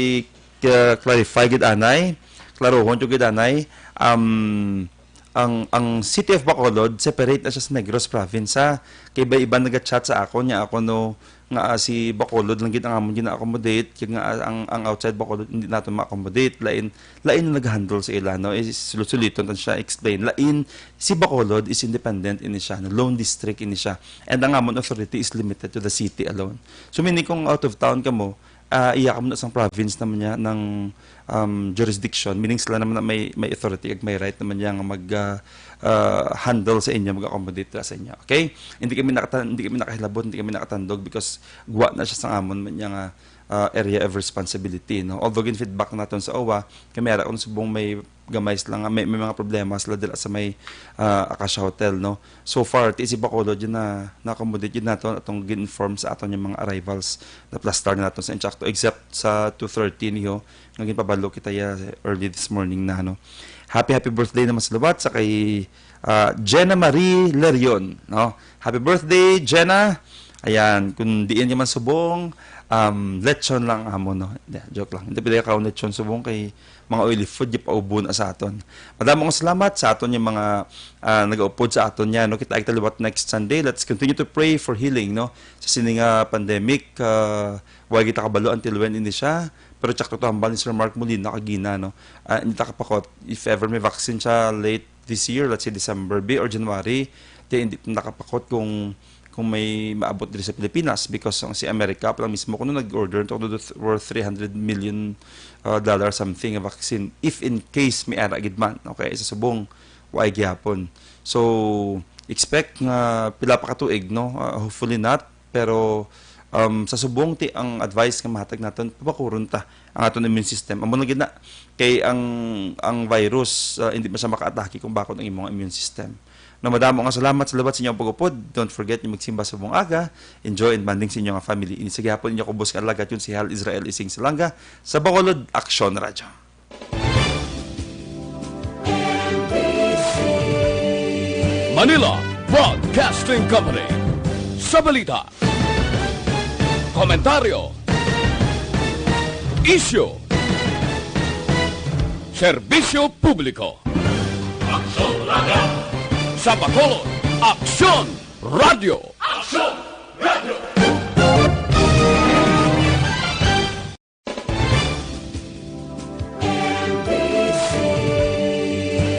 ah, clarify gid anay, klarohon ko gid anay, um, ang, ang City of Bacolod, separate na siya sa Negros Province, ha? Kay iba-iba nag-chat sa akon, niya ako, no, nga, ah, si Bacolod lang gid ang amon gina-accommodate, kag nga, ah, ang, ang outside Bacolod hindi nato ma-accommodate. Lain, lain na nag-handle sa ila, no? Is sulit-suliton tan siya explain. Lain, si Bacolod is independent ini siya, no? Lone district ini siya. And ang amon authority is limited to the city alone. So, meaning kung out of town kamo, ah, iya kamo na sang province naman niya ng, um, jurisdiction, meaning sila naman na may, may authority ag may right naman niya nga mag, ah, ah, handle sa inyo, mag-accommodate sa inyo. Okay? Hindi kami nakatan-, hindi kami nakahilabot, hindi kami nakatandog because guwa na siya sa amon man niya nga, ah, area of responsibility, no? Although gin-feedback naton sa O W A, kami ara kung subong may gamay sila nga may, may mga problema sila dira sa may, ah, Acacia Hotel, no? So far, ti si Bacolod yun na na-accommodate yun nato atong gin-inform sa aton yung mga arrivals na plastar na nato sa insakto, except sa two thirty niyo nga ginpabalo kita ya early this morning na, no? Happy, happy birthday naman sa liwat sa kay, ah, Jenna Marie Lerion, no? Happy birthday, Jenna! Ayan, kung diin ka man subong, um, lechon lang amo, no? Hindi, joke lang. Hindi pwede ka lechon subong kay mga oily food, di pa ubo na sa aton. Madamo nga salamat sa aton yung mga, ah, nag-upod sa aton niya, no? Kita kita liwat next Sunday. Let's continue to pray for healing, no? Sa sini nga pandemic, ah, wala kita kabalo until when ini siya. Pero check to hambal ni Sir Mark Molina kagina, no? Ah, hindi ta kapakot. If ever may vaccine siya late this year, let's say December, be or January, di hindi ta nakapakot kung kung may maabot diri sa Pilipinas because ang si Amerika pa lang mismo kuno nag-order to worth three hundred million, uh, dollar something nga vaccine if in case may ara gid man, okay, sa subong wa ay gihapon. So expect nga pila pa ka tuig, no? Uh, hopefully not, pero, um, sa subong ti ang advice nga mahatag naton, pabakuron ta ang aton immune system. Amo na gid na kay ang, ang virus, uh, hindi man siya makaatake kung bakod ang imong immune system. No, madamo nga salamat sa liwat sa inyong pag-upod. Don't forget yung magsimba sa buong aga. Enjoy and bonding sa inyong family. Ini sa gihapon inyo kubos nga alagad yun si Hal Israel Ising Salanga sa Bacolod Aksyon Radyo. Manila Broadcasting Company. Sa balita, komentaryo, isyu, serbisyo publiko. Aksyon Radyo. Sa Bacolod, Aksyon Radyo. Aksyon Radyo.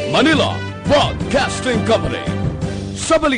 Manila Broadcasting Company. Sa balita.